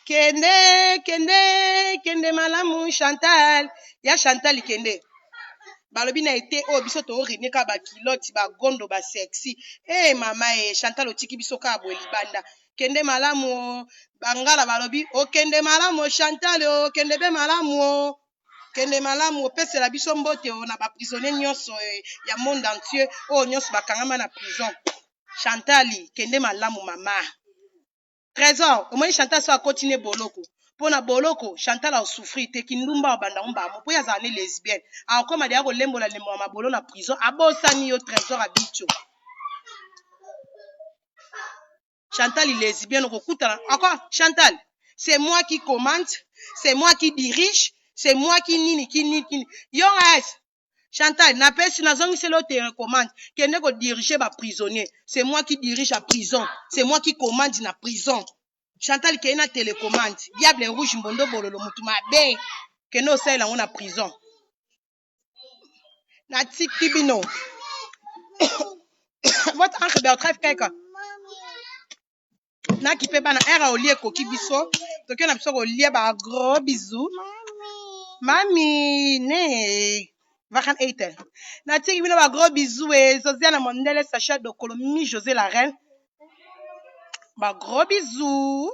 kende kende kende malamu Chantal. Ya Chantal kende, balobi na ete oyo biso toorine kaka bakiloti bagondo basexy. E mama e Chantal otiki biso kaka boye libanda, kende malamu o. Bangala balobi okende malamu Chantal, okende be malamu o, kende malamu, opesela biso mbote o na baprisonnier nyonso ya monde entier oyo nyonso bakangama na prison. Chantal kende malamu mama. Trésor omoni Chantal so akoti ne boloko, mpo na boloko Chantal asouffrir te, kindumba abanda ngo mbamo mpo ye azala ne lesbienne, akokoma deya kolembola lembo ya mabolo na prison, abosani yo Trésor abicho. Chantal lesbienne okokutana encore. Chantal, c'est moi qui commande, c'est moi qui dirige, c'est moi qui nini qui nini qui yo ngai. Chantal napesi nazongiseli yo télécommande, kende kodirige baprisonnier. C'est moi qui dirige la prison, c'est moi qui commande na prison. Chantal kei na télécommande, diable rouge mbondo bololo mutu mabe, kende osalela yango na prison. Natiki bino votre encre Bertrand kaka naki mpe bana ere olie ekoki biso toke na biso kolia. Ba gros bisous mami ne we gaan eten. Natiki bino ba gros bisous e Zozia na mondele Sacha Dokolo Mi José la reine, ba gros bisous.